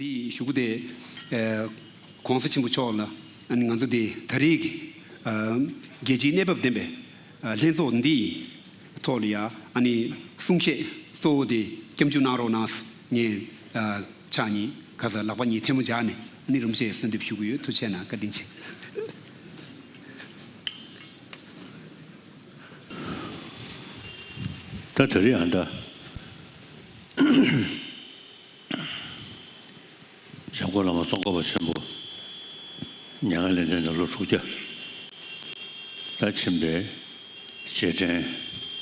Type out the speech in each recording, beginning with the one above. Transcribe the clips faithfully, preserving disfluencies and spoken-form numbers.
དེའི་གཞུག་གུ་དེ། ཨ། ༸གོང་ས་ཆེན་པོ་མཆོག་ལ་ཨ་ནི་ང་ཚོ་དེ་ད་རེས་ཀྱི། ཨ། རྒྱལ་སྤྱིའི་གནས་བབ་ལྡན་པའི། ཨ། ལྷན་ཚོགས་འདིའི་ཐོག་ལ་ཡ་ཨ་ནི་གསུང་བཤད་གཙོ་བོ་དེ་སྐྱབས་འཇུག་གནང་རོགས་གནང་ཟེར་ངས། ཨ། ཕྱག་གཉིས་ག་ས་ལག་པ་གཉིས་ཐལ་མོ་སྦྱར་ནས་ཨ་ནི་རིན་པོ་ཆེར་གསོལ་འདེབས་ཞུ་གི་ཡོད། ཐུགས་རྗེ་གནང་། བཀའ་དྲིན་ཆེ། ད་ད་རེས་ཨ་འདྲ། འཇམ་མགོན་བླ་མ་ཙོང་ཁ་པ་ཆེན་པོ་མྱ་ངན་ལས་འདས་ནས་ལོ་དྲུག་བརྒྱ་ད་ཕྱིན་པའི་རྗེས་དྲན་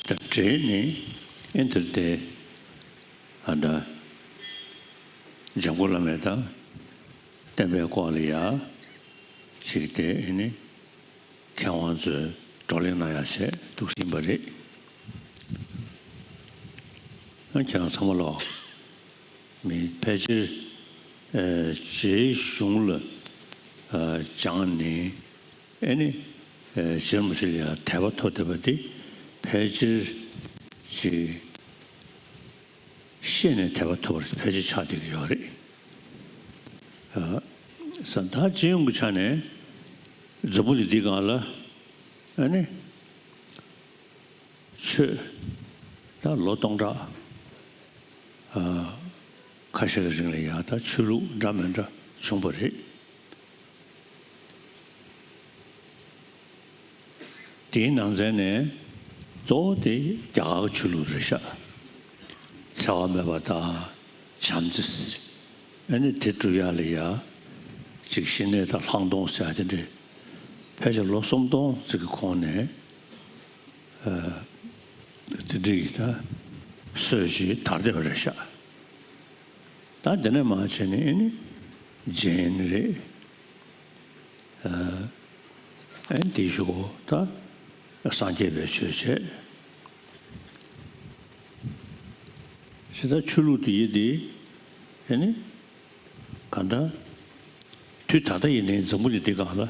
དང་འབྲེལ་ནས། ཨེ། འདིར་དེ་ཨ་འདྲ་འཇམ་མགོན་བླ་མའི་དང་བསྟན་པའི་སྐོར་ལ་ཡ་ཅིག་དེ་ཨེ་ནི། མཁས་དབང་ཚོས་བགྲོ་གླེང་གནང་ཡག་བྱས་འདུག་ཟིན་པ་རེད། ཁྱེད་རང་ཚང་མ་ལོག་མི་ཕལ་ཆེར། ཨ། རྗེའི་གཞུང་ལ། ཨ། སྦྱངས་ནས་ཨེ་ནི། ཨ། རྗེ་རིན་པོ་ཆེ་ལ་ཡང་དད་པ་ཐོབ་བསྡད་པ་དེ་ཕལ་ཆེར་ཅིག་ཤེས་ནས་དད་པ་ཐོབ་པ་ཕལ་ཆེར་ཆགས་བསྡད་ཀྱི་ཡོད་རེད། ཨ། ས་ད་སྤྱི་ཡོངས་ཀྱི་ཆ་ནས་འཛམ་བུ་གླིང་འདིའི་སྒང་ལ་ཨ་ནི་ཆོས་ད་ལོ་སྟོང་ཕྲག་ཨ། ཁ་ཤས་ཀྱི་རིང་ལ་ཡ་ད་ཆོས་ལུགས་འདྲ་མི་འདྲ་བྱུང་བ་རེད། དེའི་ནང་ཚན་ནས་གཙོ་བོ་དེ་རྒྱ་གར་ཆོས་ལུགས་རེད་ཤག་འཚེ་བ་མེད་པ་དང་བྱམས་བརྩེ། ཨ་ནི་དེ་སྒྲུབ་ཡག་ལ་ཡ་ཅིག་ཞི་གནས་དང་ལྷག་མཐོང་ཟེར་ཡ་དེ་འདྲ་ཕལ་ཆེར་ལོ་སུམ་སྟོང་ཙམ་གྱི་གོང་ནས། ཨ། དེ་འདྲ་ཡི་ད་སྲོལ་ཞིག་དར་བསྡད་པ་རེད་ཤག་ད་དེ་ནས་མར་བྱས་ནས་ཨ་ནི་ཇེན་རེད། ཨ། ཨ་ནི་དེའི་གཞུག་གུ་ད་སངས་རྒྱས་པའི་ཆོས་བྱས། ཞེས་ད་ཆོས་ལུགས་དེ་ཡི་དེ་ཨ་ནི། གང་ལྟར་དུས་ད་ལྟ་ཡིན་ནའི་འཛམ་བུ་གླིང་འདི་སྒང་ལ། ཨ།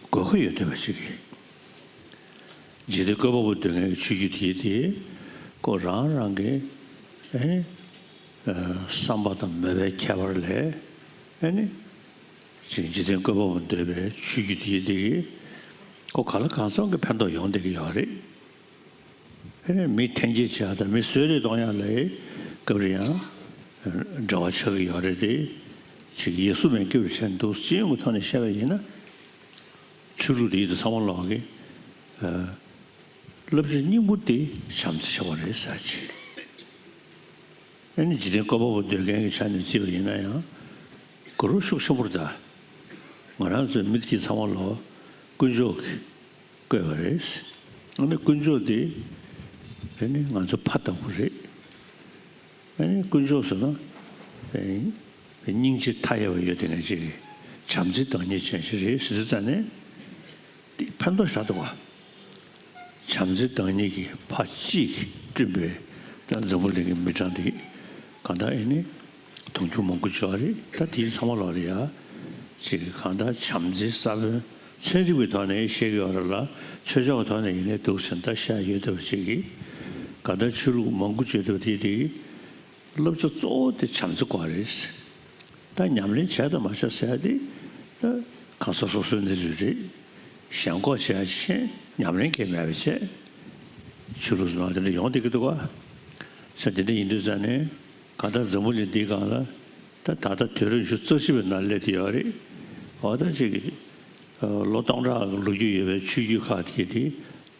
དགོས་མཁོ་ཡོད་བསྡད་པ་ཞིག་གིས། འཇིག་རྟེན་བཀོད་པ་པོ་འདོད་མཁན་གྱི་ཆོས་བརྒྱུད་དེ་དེ་ཁོ་རང་རང་གི་ཨེ། ཨ། བསམ་པ་དང་མོས་པའི་ཁྱད་པར་ལས་ཨེ་ནི། འཇིག་རྟེན་བཀོད་པ་པོ་འདོད་པའི་ཆོས་བརྒྱུད་དེ་དེ་གིས་ཁོ་གང་ལ་གང་འཚམ་གྱི་ཕན་ཐོགས་ཡོང་བསྡད་ཀྱི་ཡོད་རེད། ཨེ་ནི་མི་འཐེན་འཁྱེར་བྱེད་ཡག་དང་མི་གསོད་རེས་གཏོང་ཡག་ལ་སྐབས་རེ་ཡང་འབྲེལ་བ་ཆགས་ཀྱི་ཡོད་རེད་དེ། ཅིག་ཡིད་སུ་མེད་སྐྱོ་བོ་བྱས་འདུག་སྤྱི་ཡོངས་ཀྱི་ཐོག་ནས་བཤད་པ་ཡིན་ན། ཆོས་ལུགས་དེ་ཡིན་དུས་ཚང་མ་ལོག་གི། ཨ། བསླབ་བྱ་སྙིང་པོ་དེ་བྱམས་བརྩེ་ཆགས་པ་རེད་ཟེར་ཅིག་ཨེ་ནི་འཇིག་རྟེན་བཀོད་པ་པོ་འདོད་མཁན་གྱི་ཆ་ནས་བརྩིས་པ་ཡིན་ན་ཡང་། གུ་རུ་ཤུགས་ཆེན་པོ་རེད་ད། ང་རང་ཚོའི་མི་དེ་ཚང་མ་ལོག་དཀོན་མཆོག་གིས་བཀོད་པ་རེད། ཨ་ནི་དཀོན་མཆོག་དེ་ཨ་ནི་ང་ཚོ་ཕ་ལྟ་བུ་རེད། ཨ་ནི་དཀོན་མཆོག་ཟེར་ན་ཨེ་སྙིང་རྗེ་མཐའ་ཡས་པ་ཡོད་བསྡད་མཁན་ཅིག་བྱམས་བརྩེ་བདག་ཉིད་ཅན་ཞིག་རེད་ཟེར་དུས་ཙ་ནས་དེ་ཕན་ཐོགས་ཞེ་དྲག་འདུག་བ། བྱམས་བརྩེ་བདག་ཉིད་ཀྱི་ཕ་གཅིག་གིས་བསྐྲུན་པའི་ད་འཛམ་བུ་གླིང་གི་མི་གྲངས་འདི་གང་ལྟར་ཨེ་ནི་དུང་ཕྱུར་མང་པོ་ཡོད་རེད། ད་དེ་ཚང་མ་ལོག་ལ་ཡ་ཅིག་གང་ལྟར་བྱམས་བརྩེའི་ས་བོན་ཚན་རིག་པའི་ཐོག་ནས་བཤད་ཀྱི་ཡོད་རེད་ལ། ཆོས་ཕྱོགས་ཐོག་ནས་ཡིན་ནའི་འདུག་ཟེར་ད་བཤད་ཡོད་བསྡད་པ་ཅིག་གིས། གང་ལྟར་ཆོས་ལུགས་མང་པོ་ཡོད་བསྡད་པ་དེ་དེ་གིས། བསླབ་བྱ་གཙོ་བོ་དེ་བྱམས་བརྩེ་སྐོར་རེད། ད་ཉམས་ལེན་བྱས་དང་མ་བྱས་ཟེར་ཡ་དེ་ད་གང་ཟག་སོ་སོའི་གནས་ཚུལ་རེད། ཞེན་ཁོག་བྱས་ཡ་ཅིག་ཉམས་ལེན་གང་ཡང་མེད་པ་བྱས། ཆོས་ལུགས་སུ་ནང་དེ་འདྲ་ཡོང་བསྡད་ཀྱི་འདུག་ག་ས་དེ་འདྲ་ཡིན་དུས་ཙ་ནས་གང་ལྟར་འཛམ་བུ་གླིང་འདིའི་སྒང་ལ་ད་ད་ལྟ་དུས་རབས་ཉི་ཤུ་རྩ་གཅིག་པའི་ནང་སླེབས་བསྡད་ཡོད་རེད། འོ་ད་ཅིག་ལོ་སྟོང་ཕྲག་ལོ་རྒྱུས་ཡོད་པའི་ཆོས་བརྒྱུད་ཁག་དེ་དེ་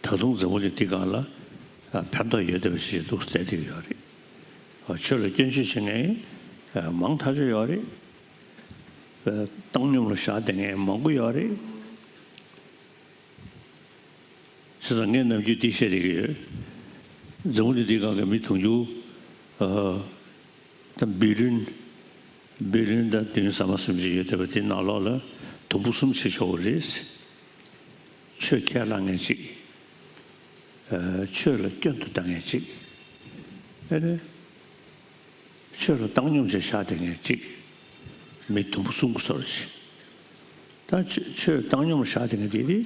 ད་དུང་འཛམ་བུ་གླིང་འདིའི་སྒང་ལ་ཕན་ཐོགས་ཡོད་བསྡད་པ་ཞིག་འདུག་བསྡད་བསྡད་ཀྱི་ཡོད་རེད། ཆོས་ལ་སྐྱོན་བརྗོད་བྱེད་མཁན་མང་ཐག་ཆོད་ཡོད་རེད། བཏང་སྙོམས་ལ་བཞག་བསྡད་མཁན་མང་པོ་ཡོད་རེད། བྱས་ཙང་ངས་ནམ་རྒྱུན་འདི་བཤད་བསྡད་ཀྱི་ཡོད། འཛམ་བུ་གླིང་འདིའི་སྒང་གི་མི་དུང་ཕྱུར་ཨ་ད་བི་ལིན་བི་ལིན་དང་བདུན་ཟ་མ་ཟིན་ཅིག་ཡོད་བསྡད་པ་དེའི་ནང་ལོགས་ལ་དུམ་བུ་གསུམ་བྱེད་ཆོག་གི་རེད། ཆོས་ཁས་བླངས་མཁན་གཅིག་ཨ་ཆོས་ལ་སྐྱོན་དུ་ལྟ་མཁན་གཅིག་ཨ་ནི་ཆོས་ལ་བཏང་སྙོམས་བྱས་བཞག་བསྡད་མཁན་གཅིག་མི་དུམ་བུ་གསུམ་གྱི་བཟོ་འདྲ་ཅིག་ད་ཆོས་ཆོས་བཏང་སྙོམས་བཞག་བསྡད་མཁན་དེ་དེ་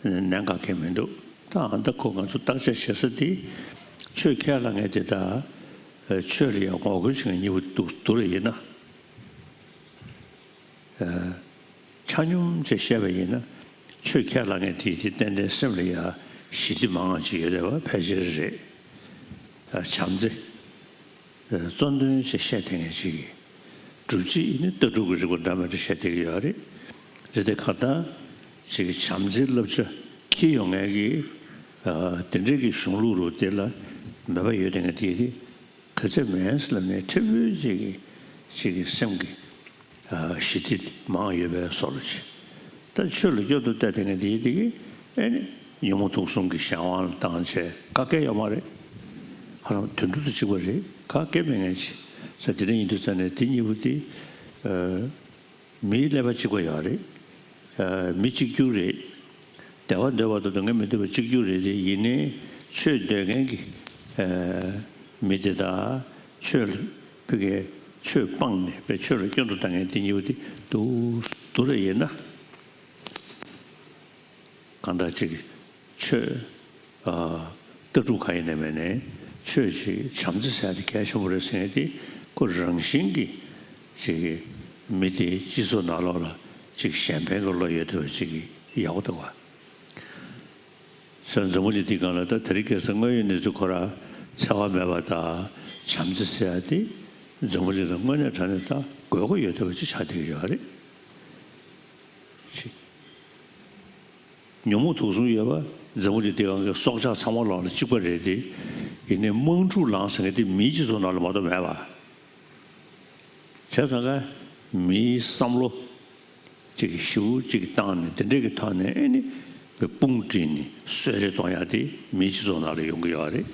གནད་འགག་གང་ཡང་མི་འདུག་ད་ཨ་ད་ཁོ་ང་ཚོ་བརྟག་དཔྱད་བྱེད་ས་དེ་ཆོས་ཁས་བླངས་མཁན་དེ་དང་ ཆོས་ལ་ཡང་ངོ་རྒོལ་བྱེད་མཁན་གཉིས་པོ་འདུག་འདུག་རེད་ཡིན་ན། ཆ་སྙོམས་བྱས་བཤད་པ་ཡིན་ན། ཆོས་ཁས་བླངས་མཁན་དེ་དེ་ཏན་ཏན་སེམས་ལ་ཡང་ཞི་བདེ་མང་ང་ཅིག་ཡོད་རེད་བ། ཕལ་ཆེར་རེད། བྱམས་བརྩེ། གཙོ་འདོན་བྱས་བཤད་མཁན་ཅིག་གིས། སྒྲུབ་བྱེད་ནི་ལྟ་གྲུབ་ཀྱི་རིགས་པ་འདྲ་མི་འདྲ་བཤད་བསྡད་ཀྱི་ཡོད་རེད། རེད་དེ་ཁ་ད་ཅིག་བྱམས་བརྩེའི་བསླབ་བྱ་འཁྱེར་ཡོང་མཁན་གྱི་དེ་འདྲའི་གི་གཞུང་ལུགས་རུ་དེ་ལ་མོས་པ་ཡོད་བསྡད་མཁན་དེ་དེ། ག་ཚད་མེད་ལབ་ནས་ཕྲན་བུ་ཅིག་གི་ཅིག་གི་སེམས་ཀྱི་ཞི་བདེ་མང་ཡོད་པའི་བཟོ་འདྲ་ཅིག་ད་ཆོས་ལ་སྐྱོན་དུ་བལྟས་དེ་ངས་དེའི་དེ་གི་ཨེ་ནི་ཉོན་མོངས་དུག་གསུམ་གྱི་གཞན་དབང་ལ་བཏང་བྱས་ག་གེ་ཡོད་མ་རེད། ཧ་ལམ་དུད་འགྲོ་དང་གཅིག་པ་རེད། ག་གེ་མེད་མཁན་ཅིག་ས་དེ་འདྲ་ཡིན་དུས་ཙང་ནས་དེ་གཉིས་པོ་དེ། མིའི་ཀླད་པ་གཅིག་པ་ཡོད་རེད། མི་གཅིག་གྱུར་རེད། བདེ་བ་འདོད་པ་དང་སྡུག་བསྔལ་མི་འདོད་པ་གཅིག་གྱུར་རེད་དེ། ཡིན་ནའི་ཆོས་འདོད་མཁན་གྱི་མི་དེ་དང་ཆོས་ལ་ཕ་གིའི་ཆོས་སྤངས་ནས་པའི་ཆོས་ལ་སྐྱོན་དུ་བཏང་མཁན་དེ་གཉིས་པོ་དེ་འདུག་འདུག་རེད་ཡིན་ན། གང་ལྟར་ཅིག་ཆོས་ཨ་ལྟ་གྲུབ་གང་ཡིན་ནའི་མིན་ནའི་ཆོས་ཅིག་བྱམས་བརྩེ་ཟེར་ཡ་དེ་གལ་ཆེན་པོ་རེད་ཟེར་མཁན་དེ་ཁོ་རང་བཞིན་གྱིས་ཅིག་མི་དེའི་སྤྱི་ཚོགས་ནང་ལོགས་ལ་ཅིག་གཞན་ཕན་གྱི་བློ་ཡོད་བསྡད་པ་ཅིག་ཡག་པོ་འདུག་བ། སོ་འཛམ་བུ་གླིང་འདིའི་སྒང་ལ་ད་དེ་རིང་ཁ་སང་དངོས་ཡོད་གནས་ཚུལ་ཁོ་རང་འཚེ་བ་མེད་པ་དང་བྱམས་བརྩེ་ཟེར་ཡ་དེ་འཛམ་བུ་གླིང་ལ་དངོས་གནས་དྲང་གནས་ད་དགོས་མཁོ་ཡོད་བསྡད་པ་ཅིག་ཆགས་བསྡད་ཀྱི་ཡོད་རེད། ཅིག་ཉོན་མོངས་དུག་གསུམ་ཡོད་པ་འཛམ་བུ་གླིང་འདིའི་སྒང་གི་སྲོག་ཆགས་ཚང་མ་ལོག་ལ་གཅིག་པ་རེད་དེ། ཡིན་ནའི་དམག་འཁྲུག་ལངས་ཟེར་མཁན་དེ་མིའི་སྤྱི་ཚོགས་ནང་ལ་མ་གཏོགས་མེད་པ། བྱས་ཙང་ཀ་མིའི་བསམ་བློ་གཅིག་གི་ཞེ་པོ་གཅིག་བཏང་ནས་དེ་འདྲས་ཀྱི་ཐོག་ནས་ཨེ་ནི་དཔུང་བསྒྲིགས་ནས་གསོད་རེས་གཏོང་ཡག་དེ་མིའི་སྤྱི་ཚོགས་ནང་ལ་ཡོང་གི་ཡོད་རེད།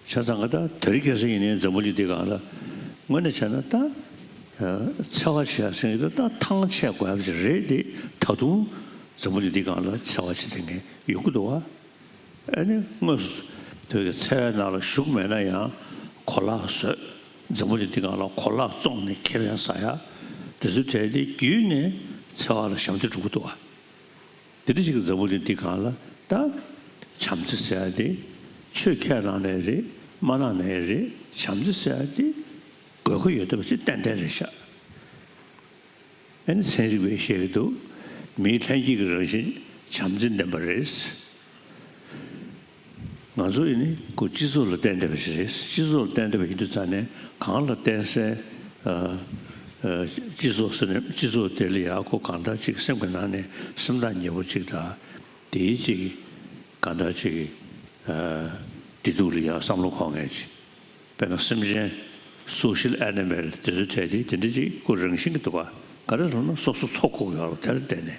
བྱས་ཙང་ཀ་ད་དེ་རིང་ཁ་སང་ཡིན་ནའི་འཛམ་བུ་གླིང་འདིའི་སྒང་ལ་དངོས་གནས་བྱས་ན་ད་འཚེ་བ་བྱེད་ཡག་ཟེར་མཁན་དེ་ད་ཐང་ཆད་དགོས་ཡག་ཅིག་རེད་དེ། ད་དུང་འཛམ་བུ་གླིང་འདིའི་སྒང་ལ་འཚེ་བ་བྱེད་མཁན་ཡོང་གི་འདུག་བ། ཨ་ནི་དངོས་སུ་དེ་གི་འཚེ་བའི་ནང་ལ་ཞུགས་མེད་ན་ཡང་གོ་ལག་བཟོས། འཛམ་བུ་གླིང་འདིའི་སྒང་ལ་གོ་ལག་བཙོངས་ནས་ཁེ་ཕན་ཟ་ཡག་དེ་ཚོའི་གྲས་དེ་བརྒྱུད་ནས་འཚེ་བ་ལ་ཞབས་འདེགས་སྒྲུབ་ཀྱི་འདུག་བ། དེ་འདྲ་ཞིག་གི་འཛམ་བུ་གླིང་འདིའི་སྒང་ལ་ད་བྱམས་བརྩེ་ཟེར་ཡ་དེ་ཆོས་ཁས་བླངས་ནའི་རེད། མ་བླངས་ནའི་རེད། བྱམས་བརྩེ་ཟེར་ཡ་དེ་དགོས་མཁོ་ཡོད་བསྡད་པ་ཅིག་ཏན་ཏན་རེད་ཤག་ཨ་ནི་ཚན་རིག་པས་བཤད་ཀྱི་འདུག་མིའི་ལྷན་སྐྱེས་ཀྱི་རང་བཞིན་བྱམས་བརྩེ་ལྡན་པ་རེད། ང་ཚོ་ཡིན་ནི་ཁོ་སྤྱི་ཚོགས་ལ་བརྟེན་བསྡད་པ་ཞིག་རེད། སྤྱི་ཚོགས་ལ་བརྟེན་བསྡད་པ་ཡིན་དུས་ཙང་ནས་གང་ལ་བརྟེན་སའི་ཨ་ཨ་སྤྱི་ཚོགས་ཟེར་ནས་སྤྱི་ཚོགས་དེ་ལ་ཡང་ཁོ་གང་ལྟར་ཅིག་སེམས་ཀྱི་ནང་ནས་སེམས་ཐག་ཉེ་པོ་ཅིག་དང་། དེའི་ཅིག་གང་ལྟར་ཅིག་ཨ་བདེ་སྡུག་ལ་ཡང་བསམ་བློ་འཁོར་མཁན་ཅིག་དཔེར་ན་སེམས་ཅན་social animal་དེ་ཚོའི་གྲས་དེ་དེ་འདྲ་ཅིག་ཁོ་རང་བཞིན་གྱི་འདུག་ག་ག་རེ་ཟེར་ན་སོ་སོ་འཚོ་དགོས་ཡོད་རེད་དེར་བརྟེན་ནས།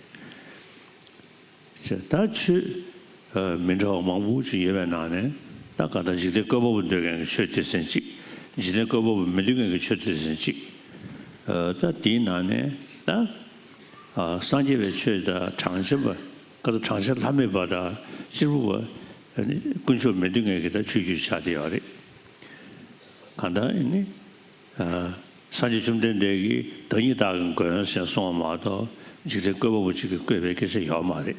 ཅེས་ད་ཆོས་ཨ་མི་འདྲ་བ་མང་པོ་ཅིག་ཡོད་པའི་ནང་ནས་ད་ག་ད་འཇིག་རྟེན་བཀོད་པ་པོ་འདོད་མཁན་གྱི་ཆོས་སྡེ་ཚན་གཅིག་འཇིག་རྟེན་བཀོད་པ་པོ་མི་འདོད་མཁན་གྱི་ཆོས་སྡེ་ཚན་གཅིག་ཨ་ད་དེའི་ནང་ནས་ད་ཨ་སངས་རྒྱས་པའི་ཆོས་དང་གྲངས་ཅན་པ། ཁ་སང་གྲངས་ཅན་ལྷ་མེད་པ་དང་གཅེར་བུ་པ། ཨ་ནི་དཀོན་མཆོག་མི་འདོད་མཁན་གྱི་ད་ཆོས་བརྒྱུད་ཆགས་བསྡད་ཡོད་རེད། གང་ལྟར་ཨ་ནི་ཨ་སངས་རྒྱས་བཅོམ་ལྡན་འདས་ཀྱིས་བདག་ཉིད་བདག་གི་མགོན་ཞེས་གསུངས་པ་མ་གཏོགས་འཇིག་རྟེན་བཀོད་པ་པོ་གཅིག་གིས་བཀོད་པའི་སྐད་ཆ་ཡོད་མ་རེད།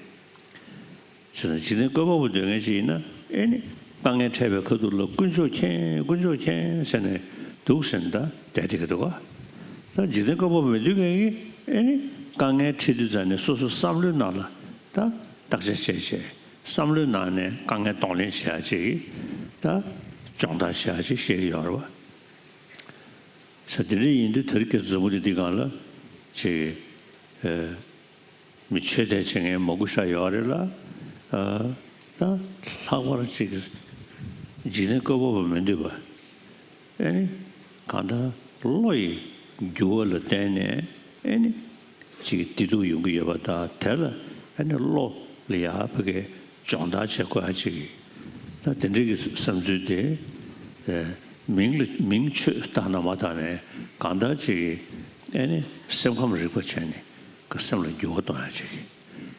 བྱས་ཙང་འཇིག་རྟེན་བཀོད་པ་པོ་འདོད་མཁན་ཅིག་ཡིན་ན་ཨེ་ནི་དཀའ་ངལ་འཕྲད་པའི་ཁ་ཐུག་ལ་དཀོན་མཆོག་མཁྱེན། དཀོན་མཆོག་མཁྱེན་ཟེར་ནས་འདུག་ཟེར་ནས་ད་བསྡད་བསྡད་ཀྱི་འདུག་ག་ད་འཇིག་རྟེན་བཀོད་པ་པོ་མི་འདོད་མཁན་གྱིས་ཨེ་ནི་དཀའ་ངལ་འཕྲད་དུས་ཙང་ནས་སོ་སོའི་བསམ་བློའི་ནང་ལ་ད་བརྟག་དཔྱད་བྱས་བྱས་བསམ་བློའི་ནང་ནས་དཀའ་ངལ་གདོང་ལེན་བྱེད་ཡ་ཅིག་ད་སྦྱོང་བརྡར་བྱེད་ཡ་ཅིག་བཤད་ཀྱི་ཡོད་རེད་བ། ས་དེ་འདྲ་ཡིན་དུས་དེ་རིང་ཁ་སང་འཛམ་བུ་གླིང་འདིའི་སྒང་ལ་ཅིག་ཨེ། མི་ཆོས་དད་བྱེད་མཁན་མང་པོ་ཞིག་ཡོད་རེད་ལ། ཨ་ད་ལྷག་པར་ཅིག་འཇིག་རྟེན་བཀོད་པ་པོ་མི་འདོད་པ། ཨེ་ནི་གང་ལྟར་བློ་ཡི་འགྱུར་བ་ལ་བརྟེན་ནས་ཨེ་ནི་ཅིག་བདེ་སྡུག་ཡོང་གི་ཡོད་པ་དང་། དེ་ལ་ཨེ་ནི་བློ་ལ་ཡག་པོ་གི་སྦྱོང་བརྡར་བྱེད་དགོས་ཡ་ཅིག་ད་དེ་འདྲའི་གི་བསམ་ཚུལ་དེ་ཨེ་མིང་ལ་མིང་ཆོས་བཏགས་ན་མ་བཏགས་ནས་གང་ལྟར་ཅིག་ཨེ་ནི་སེམས་ཁམས་རིག་པ་བྱས་ནས། ཀྱི་སེམས་ལ་འགྱུར་བ་གཏོང་ཡ་ཅིག་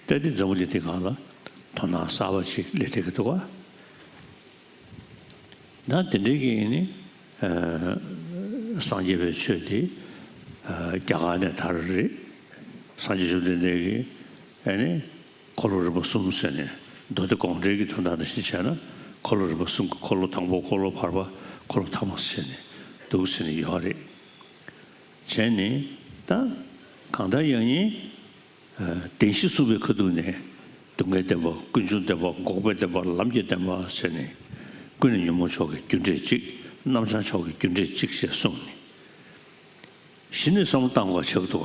ད་དེ་འཛམ་བུ་གླིང་འདི་སྒང་ལ་དོ་སྣང་གསར་པ་ཅིག་སླེབས་བསྡད་ཀྱི་འདུག་ག་ད་དེ་འདྲའི་གི་ནི་ཨ་སངས་རྒྱས་པའི་ཆོས་དེ་ཨ་རྒྱ་གར་ནས་དར་རེད། སངས་རྒྱས་བཅོམ་ལྡན་འདས་ཀྱིས་ཨ་ནི་འཁོར་ལོ་རིམ་པ་གསུམ་ཟེར་ནས་མདོ་སྡེ་དགོངས་འགྲེལ་གྱི་དོན་དག་ནང་བཞིན་བྱས་ན་འཁོར་ལོ་རིམ་པ་གསུམ་གྱི་འཁོར་ལོ་དང་པོ་འཁོར་ལོ་བར་པ་ འཁོར་ལོ་ཐ་མ་ཟེར་ནས་འདུག་ཟེར་ནས་ཡོད་རེད། བྱས་ནས་ད་གང་ལྟར་ཡང་ཡིན། བདེན་བཞི་གསུངས་པའི་ཁ་ཐུག་ནས་སྡུག་བསྔལ་བདེན་པ། ཀུན་འབྱུང་བདེན་པ། འགོག་པའི་བདེན་པ། ལམ་གྱི་བདེན་པ་ཟེར་ནས། ཀུན་ནས་ཉོན་མོངས་ཕྱོགས་ཀྱི་རྒྱུ་འབྲས་གཅིག་རྣམ་བྱང་ཕྱོགས་ཀྱི་རྒྱུ་འབྲས་གཅིག་ཞེས་གསུངས་ནས། གཞི་ནས་བསམ་བློ་བཏང་དགོས་ཆགས་འདུག་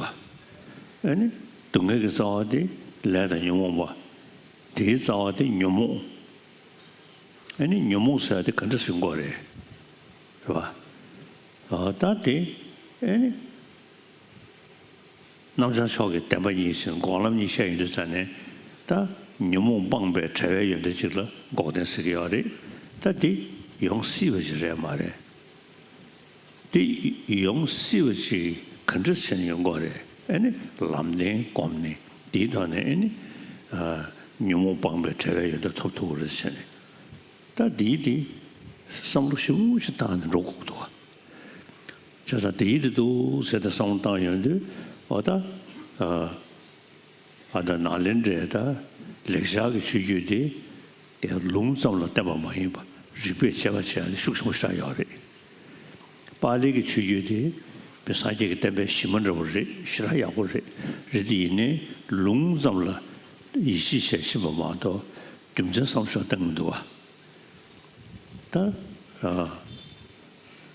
ག། ཨ་ནི་སྡུག་བསྔལ་གྱི་རྩ་བ་དེ་ལས་དང་ཉོན་མོངས་པ། དེའི་རྩ་བ་དེ་ཉོན་མོངས། ཨ་ནི་ཉོན་མོངས་ཟེར་བ་དེ་ག་འདྲ་ཟེར་དགོས་རེད། རེད་བ། ཨ་ད་དེ་ཨ་ནི་རྣམ་བྱང་ཕྱོགས་ཀྱི་བདེན་པ་གཉིས་ཟེར། འགོག་ལམ་གཉིས་བཤད་ཡོང་དུས་ཙ་ནས། ད་ཉོན་མོངས་སྤངས་པའི་བྲལ་བའི་ཡོན་ཏན་གཅིག་ལ་འགོག་བདེན་ཟེར་གྱི་ཡོད་རེད། ད་དེ་ཡོང་སྲིད་པ་ཞིག་རེད་མ་རེད། དེ་ཡོང་སྲིད་པ་ཅིག་ག་འདྲ་བྱས་ནས་ཡོང་དགོས་རེད། ཨ་ནི་ལམ་བདེན་སྒོམ་ནས་དེའི་ཐོག་ནས་ཨ་ནི་ཨ་ཉོན་མོངས་སྤངས་པའི་བྲལ་བའི་ཡོན་ཏན་ཐོབ་ཐུབ་ཀྱི་རེད་ཟེར་ནས། ད་འདིའི་དེ་བསམ་བློ་ཞིབ་པོ་ཞིག་བཏང་ནས་འགྲོ་དགོས་འདུག་བ། བྱས་ཙང་དེའི་དེ་འདུག་ཟེར་ནས་བསམ་བློ་བཏང་ཡོང་དུས། འོ་ད་ཨ། ཨ་ད་ནཱ་ལེནྡྲའི་ད་ལེགས་སྦྱར་གྱི་ཆོས་བརྒྱུད་དེ་ལུང་ཙམ་ལ་བརྟེན་པ་མ་ཡིན་པ། རིགས་པས་དཔྱད་པ་བྱས་ནས་ཤུགས་ཆེན་པོ་ཞིག་ཡོད་རེད། པཱ་ལི་གི་ཆོས་བརྒྱུད་དེ་བོད་སངས་རྒྱས་ཀྱི་བསྟན་པའི་གཞི་མ་འདྲ་བོ་རེད། ཞེ་དྲག་ཡག་པོ་རེད། རེད་དེ་ཡིན་ནའི་ལུང་ཙམ་ལ་ཡིད་ཆེས་བྱས་ཕྱིན་པ་མ་གཏོགས་རྒྱུ་མཚན་བསམ་ཤོག་བཏང་མི་འདུག་བ། ད་ཨ།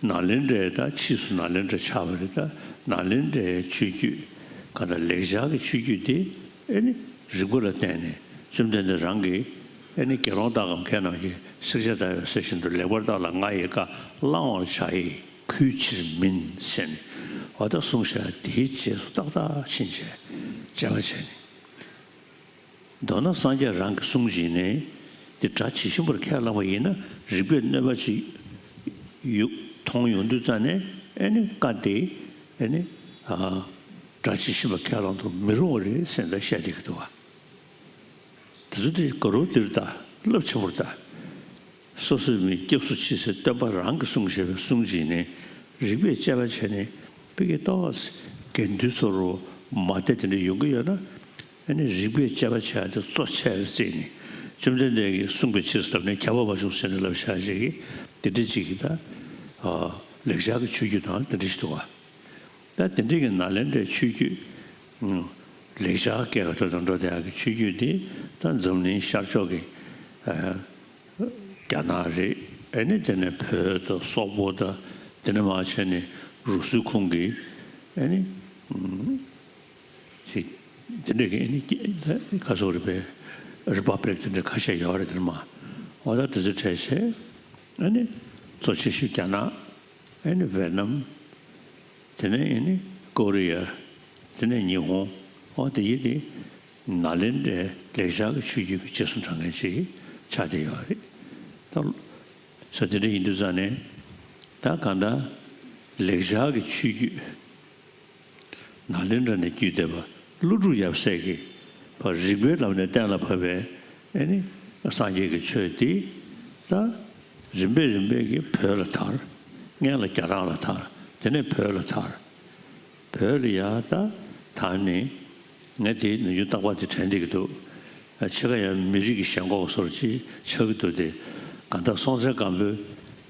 ནཱ་ལེནྡྲའི་ད་ཕྱིས་སུ་ནཱ་ལེནྡྲ་ཆགས་པ་རེད། ད་ནཱ་ལེནྡྲའི་ཆོས་བརྒྱུད་ག་ད་ལེགས་སྦྱར་གྱི་ཆོས་བརྒྱུད་དེ་ཨེ་ནི་རིགས་པ་ལ་བརྟེན་ནས་བཅོམ་ལྡན་འདས་རང་གིས་ཨེ་ནི་དགེ་སློང་དག་གམ་མཁས་རྣམས་ཀྱིས། བསྲེག་བཅད་བརྡར་བའི་གསེར་བཞིན་དུ། ལེགས་པར་བརྟགས་ལ་ང་ཡི་བཀའ། བླང་བར་བྱ་ཡི་གུས་ཕྱིར་མིན་ཟེར་ནས། འོ་ད་གསུངས་བཞག་དེའི་རྗེས་སུ་ཏག་ཏག་ཕྱིན་བྱས་དཔྱད་པ་བྱས་ནས། མདོར་ན་སངས་རྒྱས་རང་གི་གསུང་བྱས་ནས་དེ་སྒྲ་ཇི་བཞིན་པར་ཁས་བླངས་པ་ཡིན་ན་རིགས་པས་གནོད་པ་ཅིག་ཡོད་མཐོང་ཡོང་དུས་ཙ་ནས། ཨེ་ནི་བཀའ་དེ་ཨེ་ནི་ཨ་སྒྲ་ཇི་བཞིན་པར་ཁས་བླང་དུ་མི་རུང་བ་རེད་ཟེར་ནས་བཤད་བསྡད་ཀྱི་འདུག་བ། དེ་ཚོ་དེ་ག་རུ་འདིར་ད་རླབས་ཆེན་པོར་ད། སོ་སོའི་མི་སྐྱབས་སུ་མཆི་ཟེར་སྟོན་པ་རང་གིས་གསུངས་བཞག་པའི་གསུང་བྱས་ནས་རིགས་པས་དཔྱད་པ་བྱས་ནས། ཕ་གི་ཏོག་ཙམ་དགེ་འདུན་ཚོར་མ་བདེ་དེ་འདྲ་ཡོང་གི་ཡོད་ན། ཨ་ནི་རིགས་པས་དཔྱད་པ་བྱས་ཏེ་གཙོ་ཆེར་བརྩིས་ནས་བཅོམ་ལྡན་འདས་ཀྱིས་གསུངས་པའི་ཕྱིར་ལབ་ནས་ཁྱབ་པ་མ་བྱུང་ཟེར་ནས་ལབ་བཞག་ཅིག་གིས་དེ་འདྲ་ཅིག་གིས་ད་ལེགས་སྦྱར་གྱི་ཆོས་བརྒྱུད་དང་དེ་འདྲ་ཞིག་འདུག་བ། ད་དེ་འདྲ་གི་ནཱ་ལེནྡྲའི་ཆོས་བརྒྱུད། ལེགས་སྦྱར་སྐད་ཀྱི་ཐོག་ཏུ་འགྲོ་བསྡད་ཡག་གི་ཆོས་བརྒྱུད་འདི་ད་འཛམ་གླིང་ཤར་ཕྱོགས་ཀྱི་རྒྱ་ནག་རེད། ཨ་ནི་དེ་ནས་བོད་དང་སོག་པོ་དང་། དེ་ནས་མར་བྱས་ནས་རུ་སུའི་ཁོངས་ཀྱི་ཨ་ནི་ཅིག་དེ་འདྲ་གི་ཨ་ནི་ཁ་སོག་རེད་པས། རི་པ་བྷི་ལིག་དེ་འདྲ་ཁ་ཤས་ཡོད་རེད། དེ་ནས་མར་འོ་ད་དེ་ཚོ་གྲས་བྱས། ཨ་ནི་གཙོ་ཆེ་ཤོས་རྒྱ་ནག་ཨ་ནི་ཝེ་ནམ། དེ་ནས་ཨ་ནི་ཀོ་རི་ཡ། དེ་ནས་ཉི་ཧོང་། འོ་དེ་ཡི་དེ་ནཱ་ལེནྡྲའི་ལེགས་སྦྱར་གྱི་ཆོས་བརྒྱུད་ཀྱི་རྗེས་སུ་འབྲང་མཁན་ཅིག་ཆགས་བསྡད་ཡོད་རེད། ད་ས་དེ་འདྲ་ཡིན་དུས་ཙང་ནས་ད་གང་ལྟར་ལེགས་སྦྱར་གྱི་ཆོས་བརྒྱུད། ནཱ་ལེནྡྲ་ནས་བརྒྱུད་བསྡད་པ་ཀླུ་སྒྲུབ་ཡབ་སྲས་ཀྱིས་ཕར་རིགས་པའི་ལམ་ནས་གཏན་ལ་ཕབ་པའི་ཨེ་ནི་སངས་རྒྱས་ཀྱི་ཆོས་འདི་ད་རིམ་པས་རིམ་པས་ཀྱིས་བོད་ལ་དར། སྔོན་ལ་རྒྱ་གར་ལ་དར། དེ་ནས་བོད་ལ་དར། བོད་ལ་ཡ་ད་དར་ནས་ངས་དེ་ནམ་རྒྱུན་རྟག་པར་དེ་དྲན་བསྡད་ཀྱི་འདུག་ཕྱེད་ཀ་ཡང་མི་རིགས་ཀྱི་ཞེན་ཁོག་བཟོ་འདྲ་ཅིག་ཆགས་ཀྱི་འདུག་སྟེ། གང་ལྟར་སྲོང་བཙན་སྒམ་པོས་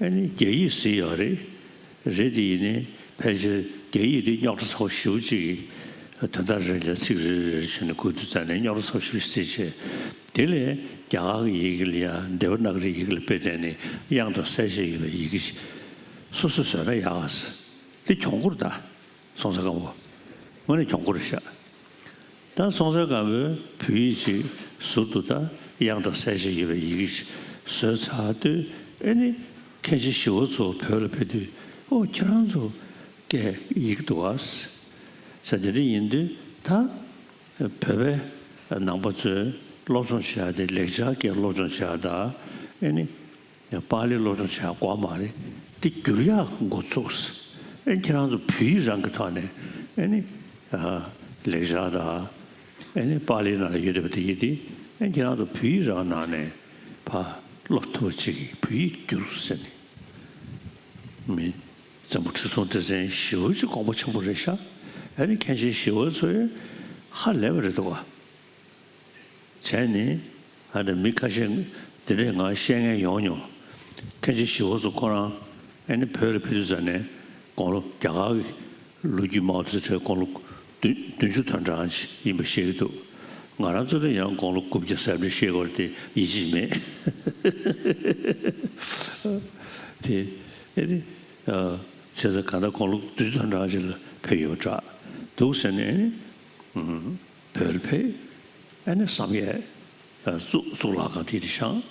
ཨེ་ནི་རྒྱ་ཡིག་གཟིགས་ཡོད་རེད། རེད་དེ་ཡིན་ནའི་ཕལ་ཆེར་རྒྱ་ཡིག་དེ་རྙོག་དྲ་ཚ་པོ་ཞེ་པོ་ཅིག་གི་དོན་དག་རེ་ལ་ཚིག་རེ་རེ་རེ་བྱས་ནས་འགོད་དུས་ཙ་ནས་རྙོག་དྲ་ཚ་པོ་ཞེ་པོ་ཞིག་བཟོས་བྱས། དེ་ལས་རྒྱ་གར་གྱི་ཡི་གེ་ལ་ཡང་དེ་བ་ན་ག་རིའི་ཡི་གེ་ལ་དཔེ་བལྟས་ནས་དབྱངས་དང་གསལ་བྱེད་ཡོད་པའི་ཡི་གེ་ཞིག་སོ་སོས་བཟོས་ན་ཡག་ག་ཟེར། དེ་གྱོང་པོ་རེད་ད། སྲོང་བཙན་སྒམ་པོ། དངོས་གནས་གྱོང་པོ་རེད་ཤག་ད་སྲོང་བཙན་སྒམ་པོས་བོད་ཡིག་ཅིག་ཟུར་དུ་ད་དབྱངས་དང་གསལ་བྱེད་ཡོད་པའི་ཡི་གེ་ཞིག་བཟོས་ཚར་དུས། ཨེ་ནི་མཁན་ཆེན་ཞི་བ་འཚོ་བོད་ལ་ཕེབས་དུས། ཨོ་ཁྱེད་རང་ཚོ་སྐད་ཡིག་འདུག་ག་ཟེར། དེ་འདྲ་ཡིན་དུས་ད་བོད་པའི་ནང་པ་ཚོས་སློབ་སྦྱོང་བྱེད་ཡག་དེ་ལེགས་སྦྱར་སྐད་སློབ་སྦྱོང་བྱེད་ཡག་དང་། ཨེ་ནི། པཱ་ལི་སློབ་སྦྱོང་བྱེད་དགོས་མ་རེད། དེ་བསྒྱུར་ཡག་འགོ་ཚུགས། ཨེ་ཁྱེད་རང་ཚོ་བོད་ཡིག་རང་གི་ཐོག་ནས་ཨེ་ནི་ཨ་ལེགས་སྦྱར་དང་། ཨེ་ནི་པཱ་ལི་ནང་ལ་ཡོད་བསྡད་པ་དེ་ཡིན་ཏེ། ཨེ་ཁྱེད་རང་ཚོ་བོད་ཡིག་རང་ནང་ནས་ཕར་སློབ་ཐུབ་པ་ཅིག་གིས་བོད་ཡིག་བསྒྱུར་ཟེར་ནས། མི་བཙན་པོ་ཁྲི་སྲོང་ལྡེ་བཙན་ཞེ་པོ་ཅིག་དགོངས་པ་ཆེན་པོ་རེད་ཤག་ཨེ་ནི་མཁན་ཆེན་ཞི་བ་འཚོ་ཡིས་ཧ་ལས་པ་རེད་འདུག་ག་བྱས་ནས། ཨ་ནི་མི་ཁ་ཤས་འདི་འདྲས་ང་བཤད་མཁན་ཡོང་མྱོང་། མཁན་ཆེན་ཞི་བ་འཚོ་ཁོ་རང་ ཨ་ནི་བོད་ལ་ཕེབས་དུས་ཙ་ནས་དགུང་ལོ་རྒྱ་གར་གྱི་ལོ་རྒྱུས་མང་པོ་དེ་ཚོ་དགུང་ལོ་བདུན་བདུན་ཅུ་དོན་གྲངས་ཅིག་ཡིན་པ་ཤེས་ཀྱི་འདུག་ང་རང་ཚོ་ལ་ཡང་དགུང་ལོ་དགུ་བརྒྱ་ཟེར་བ་ཤེས་དགོས་རེད་དེ་ཡིད་ཆེས་མེད། དེ་ཨ་ནི་བྱས་ཙང་གང་ལྟར་དགུང་ལོ་བདུན་ཅུ་དོན་གྲངས་ཅིག་ལ་ཕེབས་ཡོད་པ་འདྲ་འདུག་ཟེར་ནས་ཨ་ནི། བོད་ལ་ཕེབས། ཨ་ནི་བསམ་ཡས་གཙུག་གཙུག་ལག་ཁང་དེ་དེ་བཞེངས།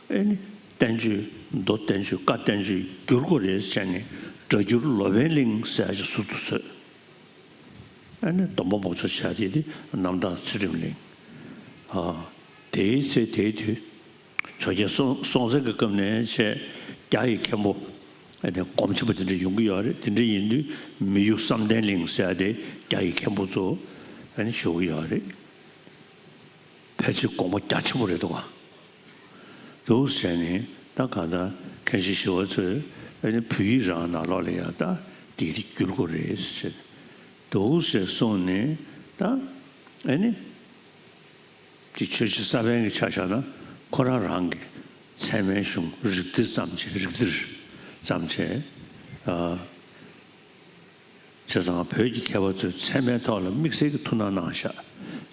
ཨ་ནི་བསྟན་བཅོས་མདོ་བསྟན་བཅོས་བཀའ་བསྟན་བཅོས་བསྒྱུར་དགོས་རེད་ཟེར་ནས་སྒྲ་བསྒྱུར་ལོ་པཎ་གླིང་ཟེར་ཡ་ཞིག་ཟུར་དུ་བཟོས། ཨ་ནི་སྡོམ་པ་མང་ཚོགས་བྱ་དེ་དེ་རྣམ་དག་ཚུལ་ཁྲིམས་གླིང་། ཨ། དེའི་ཚེ་དེའི་དུས། ཆོས་རྒྱལ་སྲོང་སྲོང་བཙན་གྱི་སྐབས་ནས་བྱས་རྒྱ་ཡི་མཁན་པོ་ཨ་ནི་སྒོམ་ཆེན་པོ་དེ་འདྲ་ཡོང་གི་ཡོད་རེད། དེ་འདྲ་ཡིན་དུས་མི་གཡུ་བསམ་གཏན་གླིང་ཟེར་ཡ་དེ་རྒྱ་ཡི་མཁན་པོ་ཚོ་ཨ་ནི་བཞུགས་ཀྱི་ཡོད་རེད། ཕལ་ཆེར་དགོངས་པ་རྒྱ་ཆེན་པོ་རེད་འདུག་ག་འདུག་ཟེར་ནས་ད་གང་ལྟར་མཁན་ཆེན་ཞི་བ་འཚོས་ཨ་ནི་བོད་ཡིག་རང་ནང་ལོགས་ལ་ཡ་ད་འདི་འདི་བསྒྱུར་དགོས་རེད་ཟེར་འདུག་ཟེར་གསུངས་ནས་ད་ཨ་ནི། ཀྱི་ཆོས་བྱེད་ས་པཎ་གྱི་ཆ་བཞག་ན་ཁོ་རང་རང་གི་ཚད་མའི་གཞུང་རིགས་གཏེར་བརྩམས་བྱས་རིགས་གཏེར་བརྩམས་བྱས། ཨ། བྱས་ཙང་བོད་ཀྱི་མཁས་པ་ཚོས་ཚད་མའི་ཐོག་ལ་དམིགས་བསལ་གྱི་ཐུགས་སྣང་གནང་ཤག་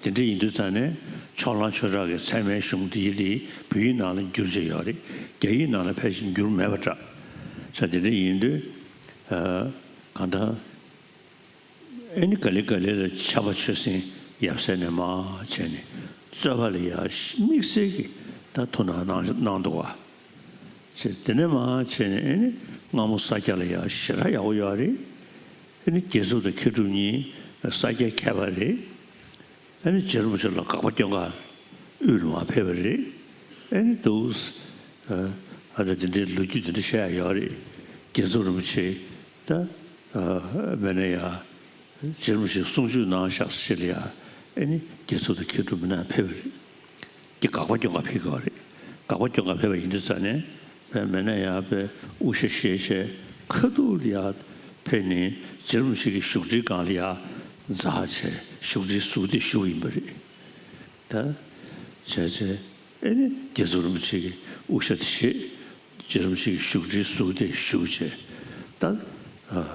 དེ་འདྲ་ཡིན་དུས་ཙང་ནས་ཕྱོགས་གླང་ཆོས་གྲགས་ཀྱི་ཚད་མའི་གཞུང་འདི་ཡི་ལི་བོད་ཡིག་ནང་ལ་བསྒྱུར་བྱས་ཡོད་རེད། རྒྱ་ཡིག་ནང་ལ་ཕལ་ཆེར་བསྒྱུར་མེད་པ་འདྲ། ས་དེ་འདྲ་ཡིན་དུས། ཨ། གང་ལྟར། ཨེ་ནི་ག་ལེ་ག་ལེ་ལ་ཕྱྭ་པ་ཆོས་སེང་ཡབ་སྲས་ནས་མར་བྱས་ནས་རྩོད་པ་ལ་ཡ་དམིགས་བསལ་གྱི་ད་ཐུགས་སྣང་གནང་གནང་འདུག་བ། ཅེས་དེ་ནས་མར་བྱས་ནས་ཨེ་ནི་སྔ་མོ་ས་སྐྱ་ལ་ཡ་ཞེ་དྲག་ཡག་པོ་ཡོད་རེད། ཨེ་ནི་དགེ་ཚུལ་དང་མཁས་གྲུབ་གཉིས་ས་སྐྱའི་མཁས་པ་རེད། ཨ་ནི་རྗེ་རིན་པོ་ཆེ་ལ་དགག་པ་སྐྱོན་ག་དབུས་ལ་མར་ཕེབས་པ་རེད། ཨ་ནི་འདུག་ཨ་ད་དེ་འདྲའི་ལོ་རྒྱུས་དེ་འདྲ་བཤད་ཡ་ཡོད་རེད། དགེ་ཚུལ་རིན་པོ་ཆེ་ད་མེད་ན་ཡ་རྗེ་རིན་པོ་ཆེ་གསུང་ཆོས་གནང་ཤག་ཞིག་ལ་ཡ་ཨ་ནི་དགེ་ཚུལ་དང་མཁས་གྲུབ་མི་ནང་ཕེབས་པ་རེད། ཀྱི་དགག་པ་སྐྱོན་ག་ཕེབས་དགོས་རེད། དགག་པ་སྐྱོན་ག་ཕེབས་པ་ཡིན་དུས་ཙང་ནས་བས་མེད་ན་ཡ་བས་དབུ་ཞྭ་བཞེས་བྱས་ཁ་ཐུག་ལ་ཡ་ཕེབས་ནས་རྗེ་རིན་པོ་ཆེ་གི་བཞུགས་ཁྲིའི་སྒང་ལ་ཡ་འཛེགས་བྱས་བཞུགས་ཁྲིའི་ཟུར་དེ་བཞུགས་ཡིན་པ་རེད། ད་བྱས་བྱས་ཨེ་ནི་དགེ་ཚུལ་རིན་པོ་ཆེ་གི་དབུ་ཞྭ་དེ་བཞེས། རྗེ་རིན་པོ་ཆེ་གི་བཞུགས་ཁྲིའི་ཟུར་དེ་བཞུགས་བྱས། ད་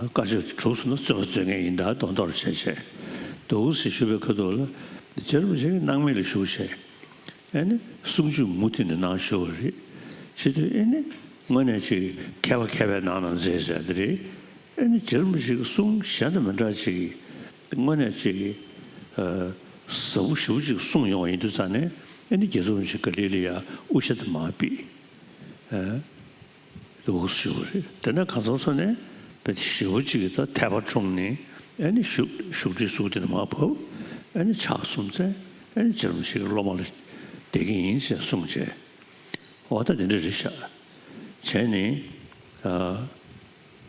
བཀའ་ཆོས་དེ་གྲུབ་སོང་ན་རྩོད་པ་རྩོད་མཁན་ཡིན་ད་མདོར་མདོར་བྱས་བྱས་འདུག་ཟེར་ཞུས་པའི་ཁ་ཐུག་ལ་རྗེ་རིན་པོ་ཆེ་གི་སྣང་མེད་ལ་བཞུགས་བྱས། ཨེ་ནི་གསུང་ཆོས་མུ་མཐུད་ནས་གནང་ཞུ་བ་རེད། བྱེད་དུས་ཨེ་ནི་དངོས་གནས་ཅིག་མཁས་པ་མཁས་པའི་ནང་ན་མཛེས་ཟེར་དེ་རེད། ཨེ་ནི་རྗེ་རིན་པོ་ཆེ་གི་གསུང་གཞན་དང་མི་འདྲ་ཅིག་དངོས་གནས་ཅིག་ཟབ་པོ་ཞེ་པོ་ཅིག་གསུང་ཡོང་བ་ཡིན་དུས་ཙང་ནས་ཨེ་ནི་དགེ་ཚུལ་རིན་པོ་ཆེ་ག་ལེ་ལ་ཡ་དབུ་ཞྭ་དེ་མར་ཕུད། ཨེ། འདུག་ཞུ་བ་རེད། དེ་ནས་གང་ཟག་ཚོ་ནས་དཔེ་ཞེ་པོ་ཅིག་གི་ད་དད་པ་འཁྲུངས་ནས་ཨེ་ནི་བཞུགས་བཞུགས་ཁྲིའི་ཟུར་དེ་ནས་མར་བབས། ཨེ་ནི་ཕྱག་གསུམ་འཚལ། ཨེ་ནི་རྗེ་རིན་པོ་ཆེ་གི་སློབ་མ་ལ་བསྡད་ཀྱི་ཡིན་ཞེས་གསུངས་བྱས། འོ་ད་དེ་འདྲ་རེད་ཤག་བྱས་ནས་ཨ།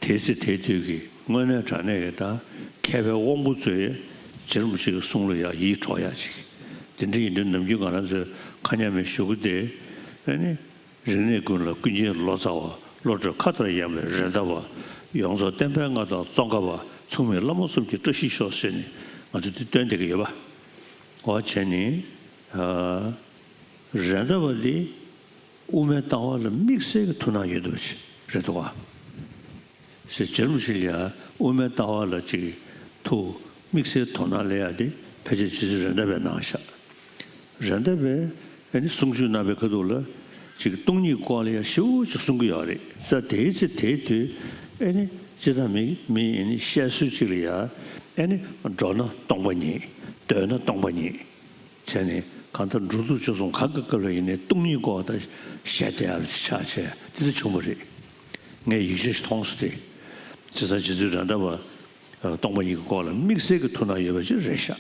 དེའི་ཚེ་དེའི་དུས་ཀྱི་དངོས་གནས་དྲང་གནས་ཀྱི་ད་མཁས་པའི་དབང་པོ་ཚོས་རྗེ་རིན་པོ་ཆེ་གི་གསུང་ལ་ཡང་ཡིད་འཕྲོག་ཡག་ཅིག་དེ་འདྲ་ཡིན་དུས་ནམ་རྒྱུན་ང་རང་ཚོའི་ཁ་ཉམས་མེད་ཞུ་གི་དེ་ཨེ་ནི། རིག་གནས་ཀུན་ལ་ཀུན་མཁྱེན་ལོ་ཙཱ་བ། བློ་གྲོས་མཁའ་ལྟར་ཡངས་པའི་རེད་མདའ་བ། ཡོངས་རྫོགས་བསྟན་པའི་མངའ་ཐང་ཙོང་ཁ་པ། མཚུངས་མེད་བླ་མ་གསུམ་གྱི་བཀྲ་ཤིས་ཤོག་ཟེར་ནས་ང་ཚོ་འདི་སྟོན་བསྡད་ཀྱི་ཡོད་པ། འོ་བྱས་ནས། ཨ། རེད་མདའ་བ་འདི་དབུ་མའི་ལྟ་བ་ལ་དམིགས་བསལ་གྱི་ཐུགས་སྣང་ཡོད་འདུག་པ་ཞིག་རེད་འདུག་ག་ཞེས་རྗེ་རིན་པོ་ཆེ་ལ་ཡང་དབུ་མའི་ལྟ་བ་ལ་ཅིག་ཐུགས་དམིགས་བསལ་དོ་སྣང་སླེབས་ཡག་དེ་ཕལ་ཆེར་རྗེ་བཙུན་རེད་མདའ་བས་གནང་ཤག་རེད་མདའ་བས་ཨ་ནི་གསུང་ཆོས་གནང་བའི་ཁ་ཐུག་ལ་ཅིག་སྟོང་ཉིད་སྐོར་ལ་ཡང་ཞེ་པོ་ཅིག་གསུང་གི་ཡོད་རེད། ས་དེའི་ཚེ་དེའི་དུས་ཨ་ནི་སྤྱིར་བཏང་མི་མི་ཨ་ནི་བཤད་སྲོལ་ཅིག་ལ་ཡང་ཨ་ནི་འགྲོ་ན་སྟོང་པ་ཉིད། སྡོད་ན་སྟོང་པ་ཉིད། བྱས་ནས་གང་ལྟར་འགྲོ་འདུག་སྤྱོད་གསུམ་གང་གི་སྐབས་ལ་ཡིན་ནའི་སྟོང་ཉིད་སྐོར་དང་བཤད་བསྡད་ཡག་ཆགས་བྱས་དེ་ཚོ་བྱུང་བ་རེད། ངས་ཡིག་ཆ་ཞིག་མཐོང་སོང་སྟེ། བྱས་ཙང་རྗེ་བཙུན་རེད་མདའ་བ་སྟོང་པ་ཉིད་ཀྱི་སྐོར་ལ་དམིགས་བསལ་གྱི་ཐུགས་སྣང་ཡོད་པ་ཅིག་རེད་ཤག་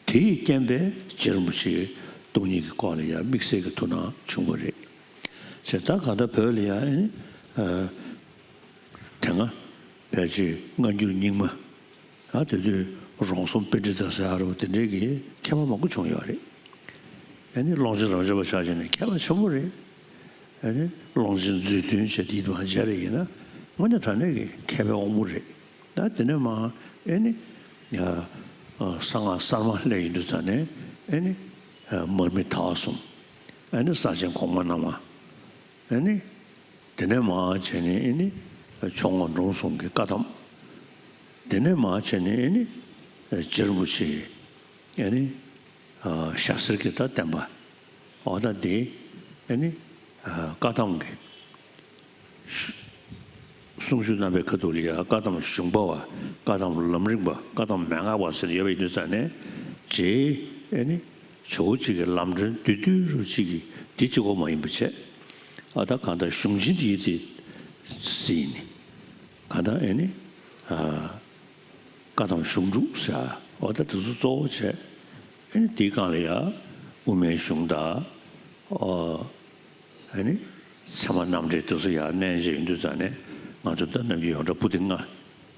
དེ་ཡི་རྐྱེན་པས་རྗེ་རིན་པོ་ཆེས་སྟོང་ཉིད་ཀྱི་སྐོར་ལ་ཡང་དམིགས་བསལ་གྱི་ཐུགས་སྣང་བྱུང་བ་རེད། བྱས་ཙང་གང་ལྟར་བོད་ལ་ཡང་ཨ་ནི། དེ་སྔ་ཕལ་ཆེར་སྔ་འགྱུར་རྙིང་མ། ཨ་དེ་དུས་རོང་ཟོམ་པཎྜི་ཏ་ཟེར་ཡག་རེད་པ། དེ་འདྲའི་གི་མཁས་པ་མང་པོ་བྱུང་ཡོད་རེད། ཨ་ནི་ཀློང་ཆེན་རབ་འབྱམས་པ་ཆ་བཞག་ན་མཁས་པ་ཆེན་པོ་རེད། ཨ་ནི་ཀློང་ཆེན་མཛོད་བདུན་བྱས་དེའི་དུས་མཇལ་རེ་ཡིན་ན་དངོས་གནས་དྲང་གནས་ཀྱི་མཁས་པའི་དབང་པོ་རེད། ད་དེ་ནས་མར་ཨ་ནི་ཡ་གསང་སྔགས་གསར་མ་སླེབས་ཡོང་དུས་ཙང་ནས་ཨ་ནི་མར་མི་དྭགས་གསུམ། ཨ་ནི་ས་ཆེན་གོང་མ་རྣམ་ལྔ། ཨ་ནི། དེ་ནས་མར་བྱས་ནས་ཨ་ནི། ཆོས་སྐོར་འབྲོམ་གསུམ་གྱི་བཀའ་གདམས། དེ་ནས་མར་བྱས་ནས་ཨེ་ནི་རྗེ་རིན་པོ་ཆེ་ཨེ་ནི་ཞྭ་སེར་གྱི་ད་བསྟན་པ། འོ་ད་དེ་ཨེ་ནི་བཀའ་གདམས་ཀྱི་གསུང་ཆོས་རྣམ་པའི་ཁ་ཐུག་ལ་ཡ་བཀའ་གདམས་གཞུང་པ་བ། བཀའ་གདམས་ལམ་རིམ་པ། བཀའ་གདམས་མན་ངག་པ་ཟེར་ཡོད་པ་ཡིན་དུས་ཙང་ནས། རྗེ་ཨེ་ནི་ཇོ་བོ་གཅིག་གི་ལམ་སྒྲོན་བསྡུས་བསྡུས་རུ་གཅིག་གིས་འདི་གཅིག་པོ་མ་ཡིན་པ་བྱས། ཨ་ད་གང་ལྟར་གཞུང་ཆེན་དེ་ཡི་དེ་སྲིད་ནི། གང་ལྟར་ཨེ་ནི་ཨ་བཀའ་གདམས་གཞུང་དྲུག་ཟེར། འོ་ད་དེ་ཚོ་གཙོ་བོ་བྱས། ཨེ་ནི་དེའི་སྒང་ལ་ཡ་དབུ་མའི་གཞུང་དང་། ཨོ། ཨ་ནི་ཚད་མ་རྣམ་འགྲེལ་དེ་ཚོ་ཡར་བསྣན་བྱས་ཡོང་དུས་ཙང་ནས། ང་ཚོ་ད་ནམ་རྒྱུན་ཡོངས་གྲགས་པོ་ཏི་ལྔ།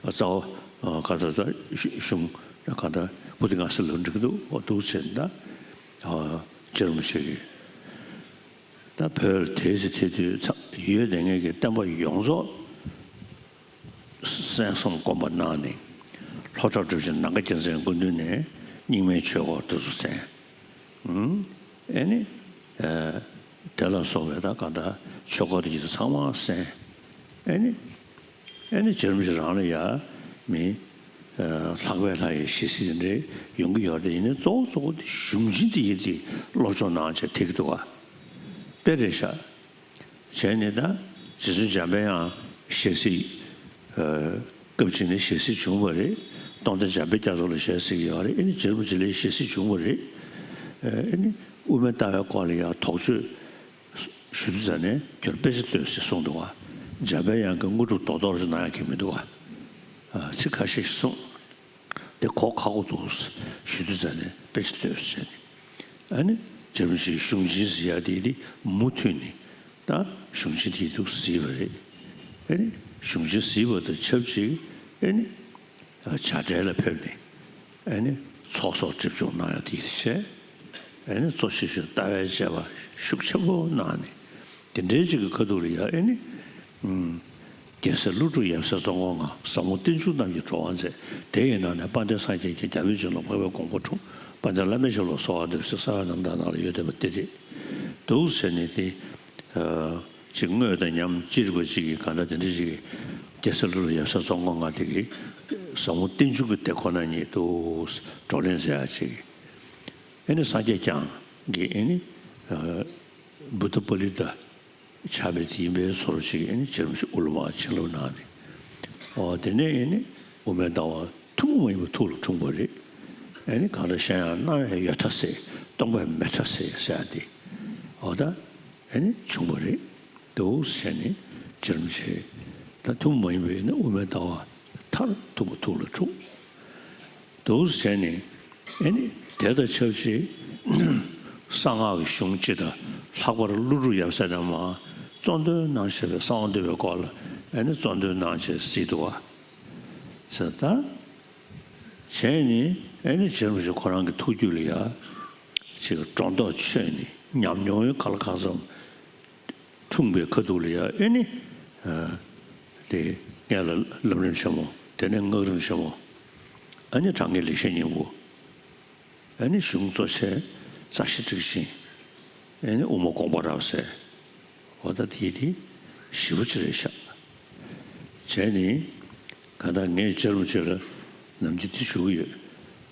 རྩ་བ་ག་ད་ད་གཞུང་ག་ད་པོ་ཏི་ལྔ་ཟེར་ལབ་འགྲིག་གི་འདུག། འོ་འདུག་བྱས་ནས་ད་རྗེ་རིན་པོ་ཆེ་གིས་ད་བོད་ལ་དེ་ཚེ་དེ་དུས་ཡོད་བསྡད་མཁན་གྱི་བསྟན་པ་ཡོངས་རྫོགས་གསན་བསམ་སྒོམ་པ་གནང་ནས། ལྷོ་བྲག་གྲུབ་ཆེན་ནམ་མཁའ་རྒྱལ་མཚན་སྐུ་མདུན་ནས་རྙིང་མའི་ཆོས་སྐོར་དེ་ཚོ་གསན། ཨེ་ནི། དེ་ལ་སོགས་པའི་ད་གང་ལྟར་ཆོས་སྐོར་དེ་ཚོ་ཚང་མ་གསན། ཨེ་ནི། ཨེ་ནི་རྗེ་རིན་པོ་ཆེ་རང་ལ་ཡ་མི་ལྷག་པའི་ལྷ་ཡི་ཞལ་གཟིགས་དེ་འདྲའི་ཡོང་གི་ཡོད་རེད། ཡིན་ནའི་གཙོ་བོ་གཙོ་བོ་དེ་གཞུང་ཆེན་དེ་ཡི་དེ་སློབ་སྦྱོང་གནང་བྱས་ཐེག་གི་འདུག་ག། དཔེ་རེད་ཤག། བྱས་ནས་ད་རྗེ་བཙུན་འཇམ་དཔལ་དབྱངས་ཞལ་གཟིགས། སྐབས་གཅིག་ནས་ཞལ་གཟིགས་བྱུང་བ་རེད། རྟོགས་ལྡན་འཇམ་དཔལ་རྒྱ་མཚོ་ལ་ཞལ་གཟིགས་ཡོད་རེད། ཨེ་ནི་རྗེ་རིན་པོ་ཆེ་ལ་ཞལ་གཟིགས་བྱུང་བ་རེད། ཨེ་ནི་དབུ་མའི་ལྟ་བའི་སྐོར་ལ་ཡང་དོགས་གཅོད་ཞུ་དུས་ཙང་ནས་ཁྱོད་དཔེ་ཆ་ལྟོས་ཞེས་གསུངས་འདུག་ག། འཇམ་དཔལ་དབྱངས་ཀྱིས་དངོས་གྲུབ་རྡོག་རྡོག་ཞིག་གནང་ཡག་གི་མི་འདུག་ག། ཚིག་ཁ་ཤས་ཤིག་གསུངས། དེ་གོ་ཁག་པོ་འདུག་ཞུ་དུས་ཙང་ནས་དཔེ་ཆ་ལྟོས་བྱས་ནས། ཨ་ནི་རྗེ་རིན་པོ་ཆེའི་གཞུང་ཆེན་ཟེར་ཡ་དེ་དེ་མུ་མཐུད་ནས་ད་གཞུང་ཆེན་དེ་འདུག་ཟེར་བ་རེད། ཨ་ནི་གཞུང་ཆེན་ཟེར་བ་དང་ཆབས་ཅིག། ཨ་ནི་བྱ་བྲལ་ལ་ཕེབས་ནས། ཨ་ནི་ཚོགས་གསོག་སྒྲིབ་སྦྱོང་གནང་ཡ་དེ་བྱས། ཨ་ནི་གཙོ་ཆེ་ཤོས་ལྟ་བའི་དཔྱད་པ་ཤུགས་ཆེན་པོ་གནང་ནས། དེ་འདྲའི་ཅིག་གི་ཁ་ཐུག་ལ་ཡ་ཨེ་ནི། ཨུམ། རྒྱལ་སྲས་ཀླུ་སྒྲུབ་ཡབ་སྲས་ཙོང་ཁ་མངའ། ཟབ་མོ་རྟེན་འབྱུང་རྣམས་ཀྱི་གྲོགས་པོ་མཛད། དེ་ཡི་ནང་ནས་དཔལ་ལྡན་སངས་རྒྱས་ཀྱིས་རྒྱལ་བའི་བྱིན་རླབས་འཕགས་པའི་དགོངས་པ་འཁྲུངས། དཔལ་ལྡན་བླ་མའི་ཞབས་ལ་གསོལ་བ་འདེབས་ཟེར་གསོལ་བ་རྣམ་དག་གནང་ལ་ཡོད་བསྡད་པ་དེ་རེད། འདུག་ཟེར་ནས་དེ། ཨ། ཅིག་དངོས་དང་ཉམས་ཅི་རིགས་པ་ཅིག་གིས་གང་ལྟར་དེ་འདྲ་ཅིག་གིས་རྒྱལ་སྲས་ཀླུ་སྒྲུབ་ཡབ་སྲས་ཙོང་ཁ་མངའ་དེ་གིས་ཟབ་མོ་རྟེན་འབྱུང་གི་དེ་ཁོ་ན་ཉིད་དུ་བགྲོ་གླེང་མཛད་ཡ་ཅིག། ཨེ་ནི་སངས་རྒྱས་བསྐྱངས་ཀྱི་ཨེ་ནི། ཨ། བུདྡྷ་པཱ་ལི་ཏ་ཆགས་པའི་དེ་ཡིན་པའི་བཟོ་འདྲ་ཅིག་ཨེ་ནི་རྗེ་རིན་པོ་ཆེ་དབུ་ལ་མར་བྱིན་རླབས་གནང་ནས། ཨོ་དེ་ནས་ཨེ་ནི་དབུ་མའི་ལྟ་བ་ཐུན་མོང་མ་ཡིན་པ་ཐུགས་ལ་འཁྲུངས་པ་རེད། ཨེ་ནི་གང་ལྟར་གཞན་ཡང་སྣང་བས་ཡོད་མཐའ་སེལ། སྟོང་པས་མེད་མཐའ་སེལ་ཟེར་ཡ་དེ། ཨོ་ད་ཨེ་ནི་བྱུང་བ་རེད། འདུག་ཟེར་ནས་རྗེ་རིན་པོ་ཆེ་ད་ཐུན་མོང་མ་ཡིན་པའི་ཨེ་ནི་དབུ་མའི་ལྟ་བ་མཐར་ཐུག་པ་ཐུགས་ལ་འཁྲུངས། འདུག་བྱས་ནས། ཨེ་ནི་དེ་དང་ཆབས་ཅིག་གསང་སྔགས་ཀྱི་གཞུང་སྤྱི་དང་། ལྷག་པར་ཀླུ་སྒྲུབ་ཡབ་སྲས་རྣམས་མར་གཙོ་འདོན་གནང་བཞིན་པའི་གསང་བ་འདུས་པའི་སྐོར་ལ་ཨེ་ནི་གཙོ་འདོན་གནང་བྱས་གཟིགས་འདུག་པ། ཟེར་ད། བྱས་ནས་ཨེ་ནི་རྗེ་རིན་པོ་ཆེ་ཁོ་རང་གི་ཐུགས་རྒྱུད་ལ་ཡ། ཅིག་སྒྲོ་འདོགས་ཆོད་ནས་ཉམས་མྱོང་གི་ག་ལ་གང་འཚམ། འཁྲུངས་པའི་ཁ་ཐུག་ལ་ཡ་ཨེ་ནི། ཨ། དེ་སྔོན་ལ་ལམ་རིམ་ཆེན་མོ། དེ་ནས་སྔགས་རིམ་ཆེན་མོ། ཨ་ནི་དྲང་ངེས་ལེགས་བཤད་སྙིང་པོ། ཨ་ནི་གཞུང་གཙོ་ཆེ་རྩ་ཤེ་ཊཱིཀ་ཆེན། ཨ་ནི་དབུ་མ་དགོངས་པ་རབ་གསལ། འོ་ད་དེ་དེ་ཞེ་པོ་ཅིག་རེད་ཤག། བྱས་ནས་གང་ལྟར་ངས་རྗེ་རིན་པོ་ཆེ་ལ་ནམ་རྒྱུན་དེ་ཞུ་གི་ཡོད།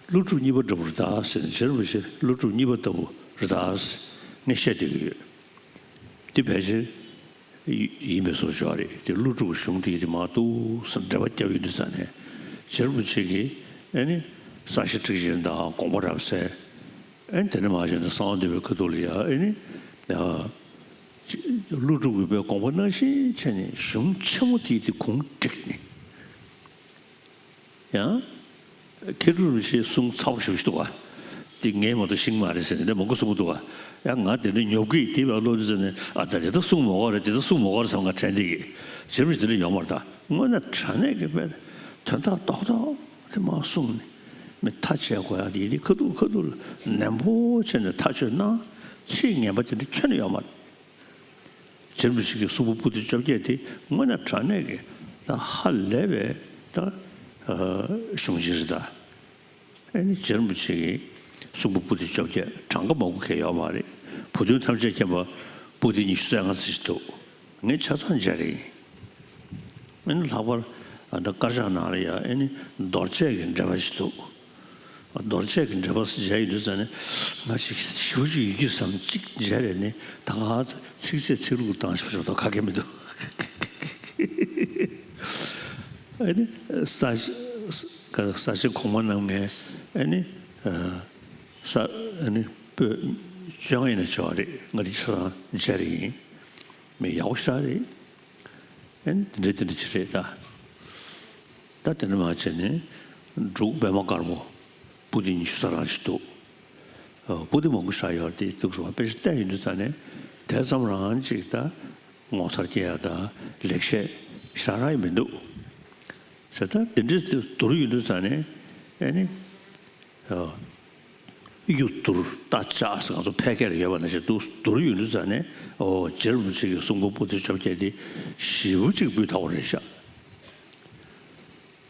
ཀླུ་སྒྲུབ་གཉིས་པ་འདྲ་པོ་རེད་ད་ཟེར་ནས། རྗེ་རིན་པོ་ཆེ་ཀླུ་སྒྲུབ་གཉིས་པ་ལྟ་བུ་རེད་ད་ཟེར་ངས་བཤད་བསྡད་ཀྱི་ཡོད། དེ་ཕལ་ཆེར་ཡིན་པའི་བཟོ་ཅིག་རེད། དེ་ཀླུ་སྒྲུབ་ཀྱི་གཞུང་དེ་དེ་མར་འདུག་སེ་འགྲེལ་པ་བརྒྱབ་ཡོང་དུས་ཙང་ནས། རྗེ་རིན་པོ་ཆེ་གིས་ཨེ་ནི་རྩ་ཤེ་ཊཱིཀ་ཆེན་དང་དགོངས་པ་རབ་གསལ། ཨེ་ནི་དེ་ནས་མར་བྱས་ནས་གསང་བ་འདུས་པའི་ཁ་ཐུག་ལ་ཡ་ཨེ་ནི། ཨ། ཀླུ་སྒྲུབ་ཀྱི་དགོངས་པ་ནང་བཞིན་བྱས་ནས་གཞུང་ཆེན་མོ་དེ་དེ་གུང་བསྒྲིགས་ནས། ཡང་། མཁས་གྲུབ་རིན་པོ་ཆེའི་གསུང་ཚ་པོ་ཞེ་པོ་ཞིག་འདུག་ག། འདི་ངས་མ་གཏོགས་ཤེས་ཀྱི་མ་རེད་ཟེར་ནས་འདི་མང་པོ་གསུང་གི་འདུག་ག། ཡང་ང་དེ་འདྲ་ཉོབ་ཀྱི་དེ་བས་ཀློག་དུས་ཙམ་ནས། ཨ་ད་དེ་ལྟར་གསུང་མ་དགོས་རེད། དེ་ལྟར་གསུང་མ་དགོས་རེད་བསམ། ང་དྲན་བསྡད་ཀྱི། རྗེ་རིན་པོ་ཆེ་དེ་འདྲ་ཡོད་མ་རེད་ད། དངོས་གནས་དྲང་གནས་ཀྱི་དཔེ་དོན་དག་རྡོག་རྡོག་དེ་མར་གསུངས་ནས། མི་ཐག་བཅད་དགོས་ཡ་དེ་དེ་ཁ་ཐུག་ཁ་ཐུག་ལ་ནན་པོ་བྱས་ནས་ཐག་གཅོད་གནང་། ཚིག་ངན་པ་དེ་འདྲ་ཁྱོན་ནས་ཡོད་མ་རེད། རྗེ་རིན་པོ་ཆེ་གི་གསུང་འབུམ་པོ་ཏི་བཅོ་བརྒྱད་དེ་དངོས་གནས་དྲང་གནས་ཀྱི་ད་ཧ་ལས་པའི་ད་གཞུང་ཆེན་རེད་ད། ཨེ་ནི་རྗེ་རིན་པོ་ཆེ་གི་གསུང་འབུམ་པོ་ཏི་བཅོ་བརྒྱད་གྲངས་ཀ་མང་པོ་གང་ཡང་ཡོད་མ་རེད། བུ་སྟོན་ཐམས་ཅད་མཁྱེན་པ་པོ་ཏི་ཉི་ཤུ་རྩ་ལྔ་ཙམ་ཞིག་འདུག། ངས་ཆ་ཚང་སྦྱར་ཡིན། ཨ་ནི་ལྷག་པར་ཨ་ད་དཀར་ཆག་ནང་ལ་ཡ་ཨ་ནི་རྡོར་གཅལ་གྱི་འགྲེལ་པ་ཞིག་འདུག་རྡོར་གཅལ་གྱི་འགྲེལ་པ་མཇལ་ཡོང་དུས་ཙ་ནས་ང་ཞིག་ཞེ་པོ་ཅིག་ཡིད་ཀྱི་ཟམ་གཅིག་མཇལ་རེ་ནས་ད་ག་ཚིགས་བཅད་ཚིག་ལྷུག་བཏང་ཞིག་ཞོག་ད་ཁ་སྐད་མི་འདུག་ཨ་ནི་ས་ས་ས་ཆེན་གོང་མ་རྣམ་ལྔའི་ཨ་ནི་ས་ཨ་ནི་པོད་བཅོ་ལྔ་ཡིན་ན་ཆོག་རེད། ང་དེ་ཆ་ཚང་མཇལ་རེ་ཡིན། མི་ཡག་པོ་ཤ་རེད། ཨེ་དེ་འདྲ་དེ་འདྲ་ཅིག་རེད་ད། ད་དེ་འདྲ་མ་བྱས་ནས་འབྲུག་པད་མ་དཀར་མོ་པོ་ཏི་ཉི་ཤུ་རྩ་གྲངས་ཤིག་འདུག་ཨ་པོ་ཏི་མང་པོ་ཤ་ཡོད་དེ་འདུག་སོང་བ་དཔེ་ཆ་བལྟས་ཡོང་དུས་ཙ་ནས་དེ་ཙམ་རང་ཅིག་ད་ངོ་མཚར་སྐྱེ་ཡ་ད་ལེགས་བཤད་ཤ་ར་ཡི་མི་འདུག་ཟེར། ད་དེ་འདྲ་བསྡུར་ཡོང་དུས་ཙ་ནས་ཨེ་ནི། གཡུ་བསྡུར་རྟ་ལྕག་ཟེར་ང་ཚོ་ཕལ་སྐད་ལ་ཡོད་པ་ནང་བཞིན་འདུག་བསྡུར་ཡོང་དུས་ཙ་ནས་ཨོ་རྗེ་རིན་པོ་ཆེ་གི་གསུང་འབུམ་པོ་ཏི་བཅོ་བརྒྱད་འདི་ཞེ་པོ་ཅིག་སྤུས་དག་པོ་རེད་ཤག་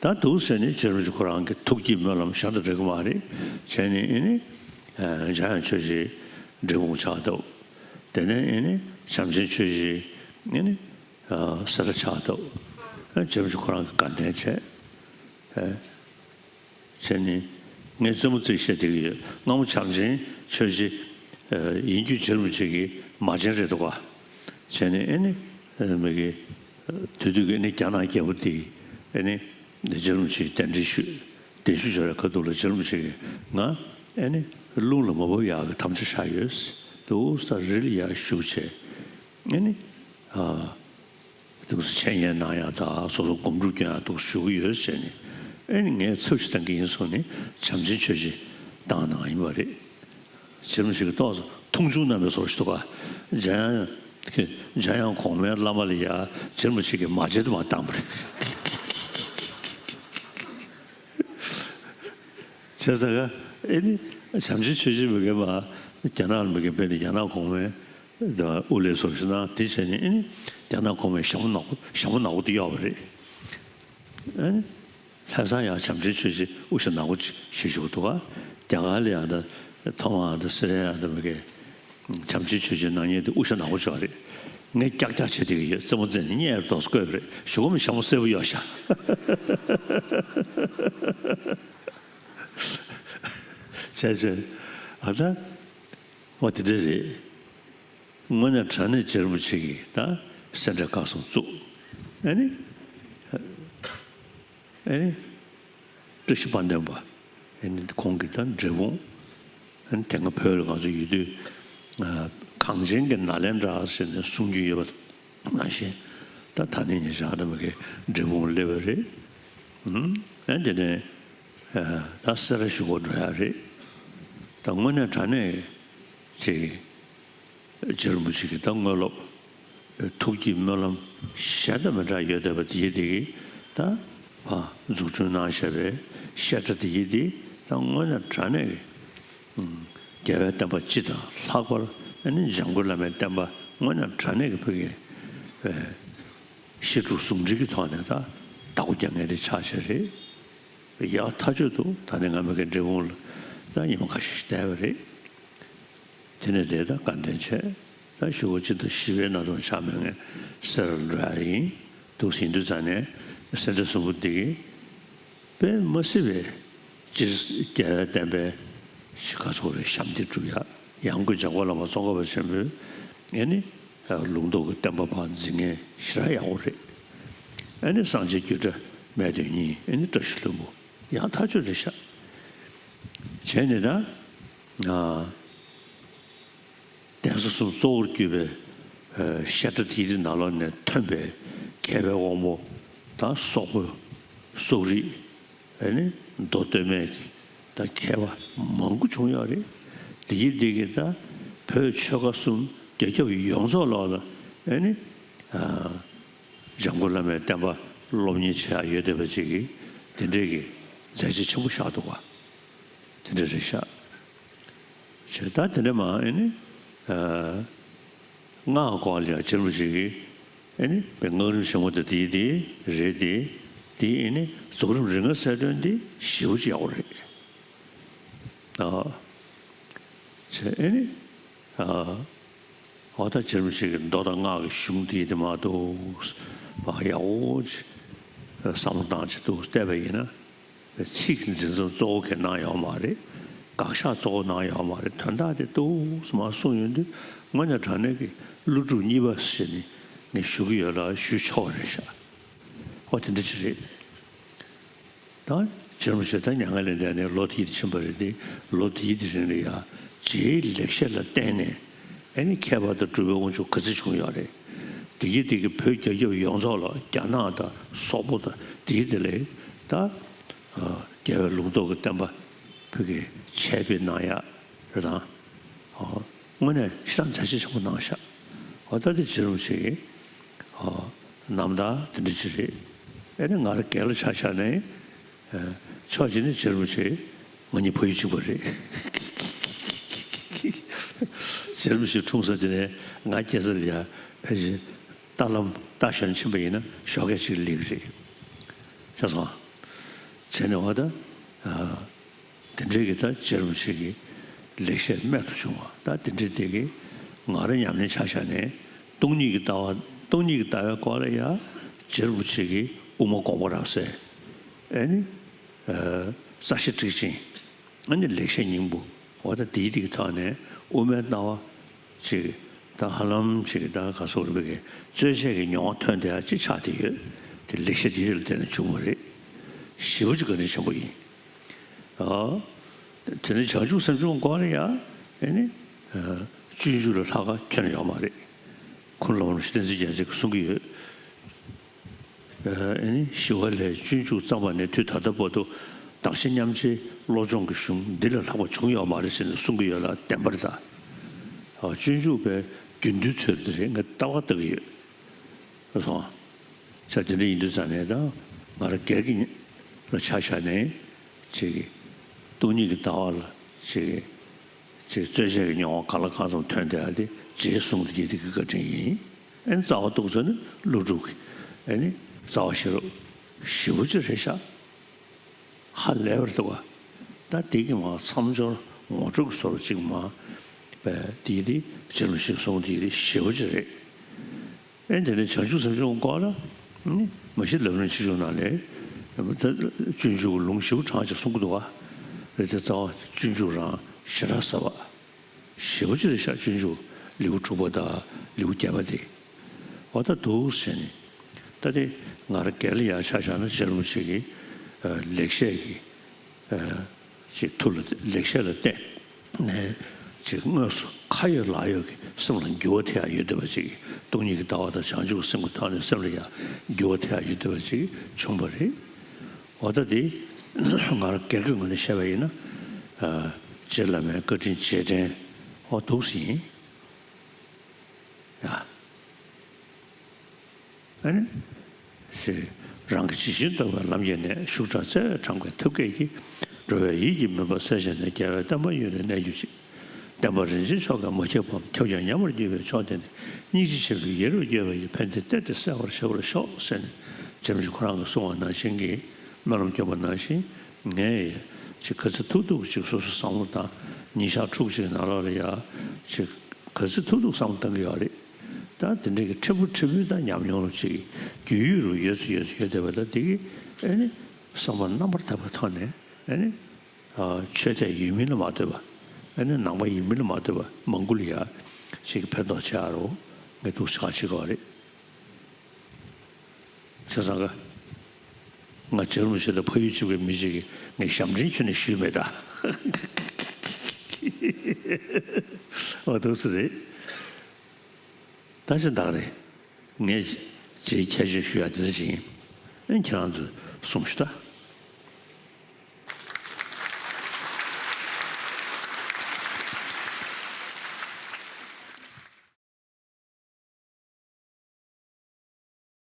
ད་འདུག་ཟེར་ནས་རྗེ་རིན་པོ་ཆེ་ཁོ་རང་གི་ཐུགས་ཀྱི་སྨོན་ལམ་ཞར་དུ་འགྲིག་གི་མ་རེད། བྱས་ནས་ཨེ་ནི་འཇམ་དབྱངས་ཆོས་རྗེ་འབྲས་སྤུངས་ཆགས་འདུག་དེ་ནས་ཨེ་ནི་བྱམས་ཆེན་ཆོས་རྗེ་ཨེ་ནི་སེ་ར་ཆགས་འདུག་རྗེ་རིན་པོ་ཆེ་ཁོ་རང་གི་དགའ་ལྡན་བྱས། བྱས་ནས་ངས་རྩེད་མོ་རྩེ་བཤད་བསྡད་ཀྱི་ཡོད། སྔ་མོ་བྱམས་ཆེན་ཆོས་རྗེ་ཡིན་རྒྱུ་རྗེ་རིན་པོ་ཆེ་གི་མ་བྱན་རེད་འདུག་ག་བྱས་ནས་ཨེ་ནི་མི་གི་དེ་དུས་ཀྱི་ཨེ་ནི་རྒྱ་ནག་རྒྱལ་པོ་དེ་ཨེ་ནི་རྗེ་རིན་པོ་ཆེ་གདན་འདྲེན་ཞུས། གདན་ཞུ་བྱས་ར་ཁ་ཐུག་ལ་རྗེ་རིན་པོ་ཆེ་གིས་ང་ཨེ་ནི་རླུང་ལ་མ་བབས་ཡག་གི་དམ་བཅའ་བཞག་ཡོད། འདུག་ས་རི་ལ་ཡར་བཞུགས་བྱས་ཨེ་ནི། འདུག་སེ་འཆད་ཉན་གནང་ཡག་དང་སོ་སོ་སྒོམ་སྒྲུབ་སྐྱོན་ཡག་འདུག་ཞུ་གི་ཡོད་ཟེར་ནས་ཨེ་ནི་ངས་ཚབ་ཞིག་བཏང་གི་ཡིན་གསུངས་ནས་བྱམས་ཆེན་ཆོས་རྗེ་བཏང་གནང་ཡིན་པ་རེད། རྗེ་རིན་པོ་ཆེ་གིས་ཏོག་ཙམ་མཐོང་ཆུང་གནང་བའི་བཟོ་ཞིག་འདུག་ག་འཇམ་དབྱངས་འཇམ་དབྱངས་གོང་མའི་བླ་མ་ལ་ཡ་རྗེ་རིན་པོ་ཆེ་གིས་མ་བྱེད་དུ་མ་བཏང་བ་རེད། བྱས་ཙང་ཨེ་ནི་བྱམས་ཆེན་ཆོས་རྗེ་མི་རྒན་པ་རྒྱ་ནག་ལ་མི་རྒན་པས་ནི་རྒྱ་ནག་གོང་མའི། དབུ་ལས་སོགས་ཞུ་ན་དེ་བྱས་ནས་ཨེ་ནི་རྒྱ་ནག་གོང་མའི་ཞྭ་མོ་ནག་པོ་ཞྭ་མོ་ནག་པོ་དེ་གཡོགས་པ་རེད། ཨེ་ནི་ལྷ་བཟང་ཡང་བྱམས་ཆེན་ཆོས་རྗེ་དབུ་ཞྭ་ནག་པོ་ཅིག་བཞེས་བཞུགས་འདུག་ག་རྒྱ་གར་ལ་ཡང་ད་ཐོ་མ་ཡང་ད་སི་རེ་ཡང་ད་མི་གེ་བྱམས་ཆེན་ཆོས་རྗེ་ནག་ཉེས་དེ་དབུ་ཞྭ་ནག་པོ་ཅིག་རེད། ངས་ཀྱག་ཀྱག་བྱེད་བསྡད་ཀྱི་ཡོད། རྩེད་མོ་རྩེ་ནས་གཉེར་རྡོག་སྐོས་པ་རེད། གཞུག་གུ་མི་ཞྭ་མོ་སེར་པོ་གཡོགས་ཤག་བྱས་བྱས་ཨ་ད། འོ་དེ་འདྲ་རེད། དངོས་གནས་དྲང་གནས་རྗེ་རིན་པོ་ཆེ་གིས་ད་སེ་འབྲས་དགའ་གསུམ་བཙུགས། ཨེ་ནི། ཨེ་ནི། བཀྲ་ཤིས་དཔལ་ལྡན་པ། ཨེ་ནི་ཁོང་གིས་ད་འབྲས་སྤུངས། ཨེ་ནི་དེ་སྔ་བོད་ལ་ང་ཚོ་ཡོད་དུས། གངས་ཅན་གྱི་ནཱ་ལེནྡྲ་ཟེར་ནས་གསུང་རྒྱུན་ཡོད་པ་ནང་བཞིན། ད་ད་ནི་ཉེ་ཆར་ད་མ་གི་འབྲས་སྤུངས་སླེབས་པ་རེད། ཨེ་དེ་ནས་ད་སེ་ར་བཞུགས་སྒར་འགྲོ་ཡག་རེད། ད་དངོས་གནས་དྲང་གནས་ཅིག་རྗེ་རིན་པོ་ཆེ་གི་ད་དངོས་སློབ་ཐུགས་ཀྱི་སྨོན་ལམ་གཞལ་དུ་མི་འབྲང་ཡོད་བསྡད་པ་དེ་ཡི་དེ་གི་ད་ཕ་འཛུགས་སྐྲུན་གནང་བཞག་པའི་བཤད་གྲྭ་དེ་ཡི་དེ་ད་དངོས་གནས་དྲང་གནས་ཀྱི་རྒྱལ་བའི་བསྟན་པ་སྤྱི་དང་ལྷག་པར་ཨ་ནི་འཇམ་མགོན་བླ་མའི་བསྟན་པ་དངོས་གནས་དྲང་གནས་ཀྱི་ཕ་གི་བཤད་སྒྲུབ་ཟུང་འབྲེལ་གྱི་ཐོག་ནས་ད་བདག་པོ་རྒྱག་མཁན་དེ་ཆགས་བཞག་རེད། ཡག་ཐག་ཆོད་འདུག་ད་ནི་ང་མ་གི་འབྲས་སྤུངས་ལ་ད་ཉི་མ་ཁ་ཤས་ཤིག་བསྡད་པ་རེད། དེ་ནས་དེ་ད་དགའ་ལྡན་བྱས། ད་གཞུག་གུ་སྤྱི་ཟླ་བཞི་པའི་ནང་དུ་ཆགས་མེད་ངས་སེ་ར་ལ་འགྲོ་ཡག་ཡིན་འདུག་ཟིན་དུས་ཙང་ནས་སེ་འབྲས་གསུམ་པོ་འདི་གི་དཔེ་མ་སྲིད་པའི་སྤྱིར་རྒྱལ་བའི་བསྟན་པའི་ཤི་ཁ་ཚོགས་རེ་ཞབས་འདེགས་སྒྲུབ་ཡག་ཡང་སྒོས་འཇམ་མགོན་བླ་མ་ཙོང་ཁ་པ་ཆེན་པོས་ཨེ་ནི་ལུང་རྟོགས་ཀྱི་བསྟན་པ་ཕར་འཛིན་མཁན་ཞེ་དྲག་ཡག་པོ་རེད། ཨེ་ནི་སངས་རྒྱས་རྒྱུད་གྲྭ་སྨད་དོན་གཉིས་ཨེ་ནི་བཀྲ་ཤིས་ལྷུན་པོ་ཡག་ཐག་ཆོད་རེད་ཤག་བྱས་ནས་ད། གདན་ས་གསུམ་གཙོ་བོར་གྱུར་པའི་བཤད་གྲྭ་དེའི་ནང་ལོགས་ནས་ཐོན་པའི་མཁས་པའི་དབང་པོ་དང་སོག་པོ་སོག་རིགས་ཨེ་ནི་མདོ་སྟོད་སྨད་ཀྱི་ད་མཁས་པ་མང་པོ་བྱུང་ཡོད་རེད། དེ་གི་དེ་གི་ད་བོད་ཆོལ་ཁ་གསུམ་རྒྱ་ཁྱབ་ཡོངས་རྫོགས་ལོགས་ལ་ཨེ་ནི་འཇམ་མགོན་བླ་མའི་བསྟན་པ་སློབ་གཉེར་བྱེད་ཡག་ཡོད་བསྡད་པ་ཅིག་གི་དེ་འདྲས་ཀྱི་མཛད་རྗེས་ཆེན་པོ་བཞག་འདུག་བ། དེ་འདྲ་རེད་ཤག་བྱས་ད་དེ་འདྲ་མ་ཨེ་ནི། སྔགས་སྐོར་ལ་ཡང་རྗེ་རིན་པོ་ཆེ་གིས་ཨེ་ནི་དཔེ་སྔགས་རིམ་ཆེན་མོ་དེ་དེའི་དེ་རེད་དེ། དེ་ཨེ་ནི་རྫོགས་རིམ་རིགས་ལྔ་གསལ་སྒྲོན་དེ་ཞེ་པོ་ཅིག་ཡག་པོ་རེད། ཨ། བྱས་ཨེ་ནི། ཨ། འོ་ད་རྗེ་རིན་པོ་ཆེ་གི་མདོ་དང་སྔགས་ཀྱི་གཞུང་དེ་དེ་མ་གཏོགས་མ་ཡག་པོ་ཅིག་ བསམ་བློ་བཏང་བྱས་འདུག་བལྟས་པ་ཡིན་ན། ཚིག་འཛིན་བཟུང་གཙོ་བོ་གང་གནང་ཡོད་མ་རེད། དགག་བཞག་གཙོ་བོ་གནང་ཡོད་མ་རེད། དོན་དག་དེ་འདུག་སེ་མར་གསུངས་ཡོང་དུས་དངོས་གནས་དྲང་གནས་ཀྱི་ཀླུ་སྒྲུབ་གཉིས་པ་ཟེར་ནས་ངས་ཞུ་གི་ཡོད་ལ་ཞུ་ཆོག་པ་རེད་ཤག་ཨོ་དེ་འདྲ་ཅིག་རེད། ད་རྗེ་རིན་པོ་ཆེ་ད་མྱ་ངན་ལས་འདས་ནས་ལོ་དེ་ཕྱིན་པ་རེད་དེ། ལོ་དེའི་དེ་རིང་ལ་ཡ་རྗེའི་ལེགས་བཤད་ལ་བརྟེན་ནས་ཨ་ནི་མཁས་པ་དང་གྲུབ་པའི་དབང་ཕྱུག་ག་ཚོད་བྱུང་ཡོད་རེད། དེ་གི་དེ་གི་བོད་རྒྱ་ཁྱབ་ཡོངས་རྫོགས་ལ་རྒྱ་ནག་དང་སོག་པོ་དང་དེ་གི་དེ་ལས་ད་རྒྱལ་བའི་ལུང་རྟོགས་ཀྱི་བསྟན་པ་བོད་ཀྱི་ཆད་པའི་གནང་ཡག་རེད་དང་། དངོས་གནས་ཞེ་དྲག་མཛད་རྗེས་ཆེན་པོ་གནང་ཤག་འོ་ད་དེ་རྗེ་རིན་པོ་ཆེ་གི་རྣམ་ཐར་དེ་འདྲ་ཅིག་རེད། ཨ་ནི་ང་རང་སྒེར་ལ་ཆ་བཞག་ནས། ཕྱོགས་གཅིག་ནས་རྗེ་རིན་པོ་ཆེ་ང་གཉིས་ཕ་ཡུལ་གཅིག་པ་རེད། རྗེ་རིན་པོ་ཆེ་འཁྲུངས་ས་དེ་ནས་ང་སྐྱེས་ས་ལ་ཡ་ཕལ་ཆེར་རྟ་ལམ་རྟ་ཞོན་ཕྱིན་པ་ཡིན་ན་ཞོགས་ཀས་གཅིག་སླེབས་ཀྱི་རེད། ཤེས་སོང་། བྱས་ནས་འོ་ད། དེ་འདྲའི་གི་ད་རྗེ་རིན་པོ་ཆེ་གི་ལེགས་བཤད་རྨད་དུ་བྱུང་བ་ད་དེ་འདྲའི་དེ་གི་ང་རང་ཉམས་ལེན་ཆ་བཞག་ནས་སྟོང་ཉིད་ཀྱི་ལྟ་བ་སྟོང་ཉིད་ཀྱི་ལྟ་བའི་སྐོར་ལ་ཡང་རྗེ་རིན་པོ་ཆེ་གི་དབུ་མ་དགོངས་པ་རབ་གསལ། ཨེ་ནི། རྩ་ཤེ་ཊཱིཀ་ཆེན། ཨེ་ནི་ལེགས་བཤད་སྙིང་པོ། འོ་ད་དེའི་དེ་གི་ཐོག་ནས་དབུ་མའི་ལྟ་བ་ཅིག་ད་ཧ་ལམ་ཅིག་ད་ག་སོགས་རིག་པའི་གི་རྩོད་བྱེད་ཀྱི་མྱོང་བ་ཐོན་བསྡད་ཡ་ཅིག་ཆགས་བསྡད་ཡོད། དེ་ལེགས་བཤད་དེའི་རིགས་ལ་བརྟེན་ནས་བྱུང་བ་རེད། ཞེ་པོ་ཅིག་བཀའ་དྲིན་ཆེན་པོ་ཡིན། ཨ། དེ་ནས་བྱང་ཆུབ་སེམས་མཆོག་སྐོར་ལ་ཡང་ཨེ་ནི། སྤྱོད་འཇུག་ལས་ལྷག་པ་ཁྱོན་ནས་ཡོད་མ་རེད། ཁོང་སློབ་དཔོན་བསྟན་འཛིན་རྒྱ་མཚོས་གསུང་གི་ཡོད། ཨེ་ནི་ཞི་བ་ལྷས་སྤྱོད་འཇུག་བརྩམས་པ་ནས་དུས་ད་ལྟ་བར་དུ་གདགས་གཞི་མཉམ་རྗེས་བློ་སྦྱོང་གི་གཞུང་འདི་ལས་ལྷག་པ་བྱུང་ཡོད་མ་རེད་ཟེར་ནས་གསུང་གི་ཡོད་ལ་བདེན་པར་ད། སྤྱོད་འཇུག་པའི་རྒྱུན་མཐུད་ཚུལ་འདི་རེད་ངས་ལྟ་བ་ལྟ་གི་ཡོད། སོང་། ས་དེ་འདྲ་ཡིན་དུས་ཙང་ནས་ད་ང་རང་སྒེར་གྱི་ལ་ཆ་བཞག་ནས་ཅིག་སྟོང་ཉིད་ཀྱི་ལྟ་བ་ལ་ཅིག་ཅིག་རྩོད་བྱེད་ཀྱི་མྱོང་བ་གང་ལ་གང་འཚམ་ཐོན་བསྡད་ཡ་དེ་རྗེའི་གསུང་དེ་གི་དེ་གི་བཀའ་དྲིན་ཡིན། ཨེ་ནི་རྩ་བ་གཏུགས་ཚོད་ནི་ཀླུ་སྒྲུབ་ཀྱི་ཨེ་ནི་རྩ་བ་ཤེས་རབ་ཞེ་པོ་ཅིག་རེད་ཤག་ཧ་ལས་པར་འདུག་ག་ད་དེ་གི་མ་མཚམས་སྦྱོར་ངོ་སྤྲོད་ཀྱི་བཟོ་འདྲ་ཅིག་མ་པས་དེ་དེ་རྗེ་རིན་པོ་ཆེས་གསུངས་དེ་དེ་ཞེ་པོ་ཅིག་རེད། ཨེ་དེ་ནས་བྱང་ཆུབ་སེམས་མཆོག་སྐོར་ལ་ནི་མ་གཞི་ལམ་རིམ་ཆེ་ཆུང་ནང་ལས་སྤྱོད་འཇུག་གི་ལུང་ཞེ་པོ་གྲངས་ཅིག་གསུང་གི་འདུག་ག་རེད་དེ་རྩ་བ་སྤྱོད་འཇུག་རང་ཞེ་དྲག་ཟབ་པ། ཞེ་པོ་ཅིག་རེད་ཤག་སྤྱོད་འཇུག་ལེའུ་དྲུག་པ་དང་ལེའུ་བརྒྱད་པ་དེ། འོ་ད་འདུག་ཟེར་ནས། ད་དེ་ང་རང་སྒེར་ལ་ཡང་ཆ་བཞག་ན་རྗེ་རིན་པོ་ཆེ་གི་ལེགས་བཤད་ཀྱི་ཅིག་ཐུགས་ལ་ལེགས་བཤད་ལ་བརྟེན་ནས་ཅིག་དངོས་སུ་ཁ་ཡོད་ལག་ཡོད་ཀྱི་སེམས་ལ་འགྱུར་བ་ཐེབས་ཡ་ཡོད་བསྡད་པ་ཅིག་སྟོང་ཉིད་ཀྱི་ལྟ་བ་དང་བྱང་ཆུབ་ཀྱི་སེམས་ཀྱི་ཐོག་ནས་སེམས་ལ་ཡང་འགྱུར་བ་ཐེབས་ཡ་ཡོད་བསྡད་པ་ཅིག་བྱུང་བ་རེད། འོ་ད་དེ་ང་རང་སྒེར་གྱི་ངོས་ནས་བཤད་པ་ཡིན་ན། རྗེ་བླ་མའི་བཀའ་དྲིན་རྗེས་དྲན་འོ་འདུག་སེ་ཡིན། ཡ། ཨ་ནི། ཞེས་རང་གི་ཇི་བཞིན་རྟོགས་པའི་ལམ་བརྒྱུད་ནས་ཤུགས་དྲག་རྩལ་དྲག་པའི་ཐབས་མཁས་ཀྱིས་འགྲོ་བའི་ཡིད་ཀྱི་མུན་པ་སེལ་བྱས་ནས་རྒྱལ་བའི་བསྟན་པ་གཡུལ་ནས་གནས་གྱུར་ཅིག་བསྟན་པ་རིན་ཆེན་མཆོག་གིས་མ་ཁྱབ་པའམ་ཁྱབ་ཀྱང་ཉམས་པར་གྱུར་པའི་ཕྱོགས་དེ་ནི་སྙིང་རྗེ་ཆེན་པོས་ཡིད་རབ་བསྐྱོད་པ་ཡིས་ཕན་བདེ་གཏེར་དེ་གསལ་བར་བྱེད་པར་ཤོག་ཟེར་ནས་རྗེ་རིན་པོ་ཆེ་ཁོ་རང་གིས་གསུངས་པ་ནང་བཞིན་གྱི་སྨོན་ལམ་བསྐྱོན་པ་ནང་བཞིན་ངས་ཅིག་ག་ཚོད་ཐུབ་ཐུབ་ཅིག་སོ་སོའི་བསམ་བློ་དང་ཉིན་ཞག་ཕྲུགས་གཅིག་ནང་ལོགས་ལ་ཡ་ཅིག་ག་ཚོད་ཐུབ་ཐུབ་བསམ་བློ་གཏང་གི་ཡོད་རེད། ད་དེ་འདྲའི་གི་ཕྲན་བུ་ཕྲན་བུའི་ད་ཉམས་མྱོང་ཅིག་རྒྱུས་ཡོད་རུ་ཡོད་ཚུལ་ཡོད་ཚུལ་ཡོད་བསྡད་པ་ད་དེ་གི་ཨེ་ནི་བསམ་པ་རྣམ་པར་དག་པའི་ཐོག་ནས་ཨེ་ནི་ཆོས་དད་ཡོད་མིན་ལ་མ་ལྟོས་པ་ཨེ་ནི་ནང་པ་ཡིན་མིན་ལ་མ་ལྟོས་པ་མང་པོ་ལ་ཡ་ཅིག་ཕན་ཐོགས་ཆེ་ཨ་རོ་ངས་འདུག་ཆགས་བྱེད་དགོས་རེད། བྱས་ཙང་ག་ང་རྗེ་རིན་པོ་ཆེ་དང་ཕ་ཡུལ་གཅིག་པའི་མི་ཅིག་གིས་ངས་ཞབས་འདྲེན་ཁྱོན་ནས་ཞུས་མེད་ད། འོ་འདུག་སེ་རེད། ད་ཅི་འདྲ་རེད། ངས་ཅིག་ཁྱད་ཆོས་ཞུ་ཡ་དེ་འདྲ་ཅིག་ཡིན། ཨེ་ཁྱེད་རང་ཚོས་གསུངས་ཤོག་ད།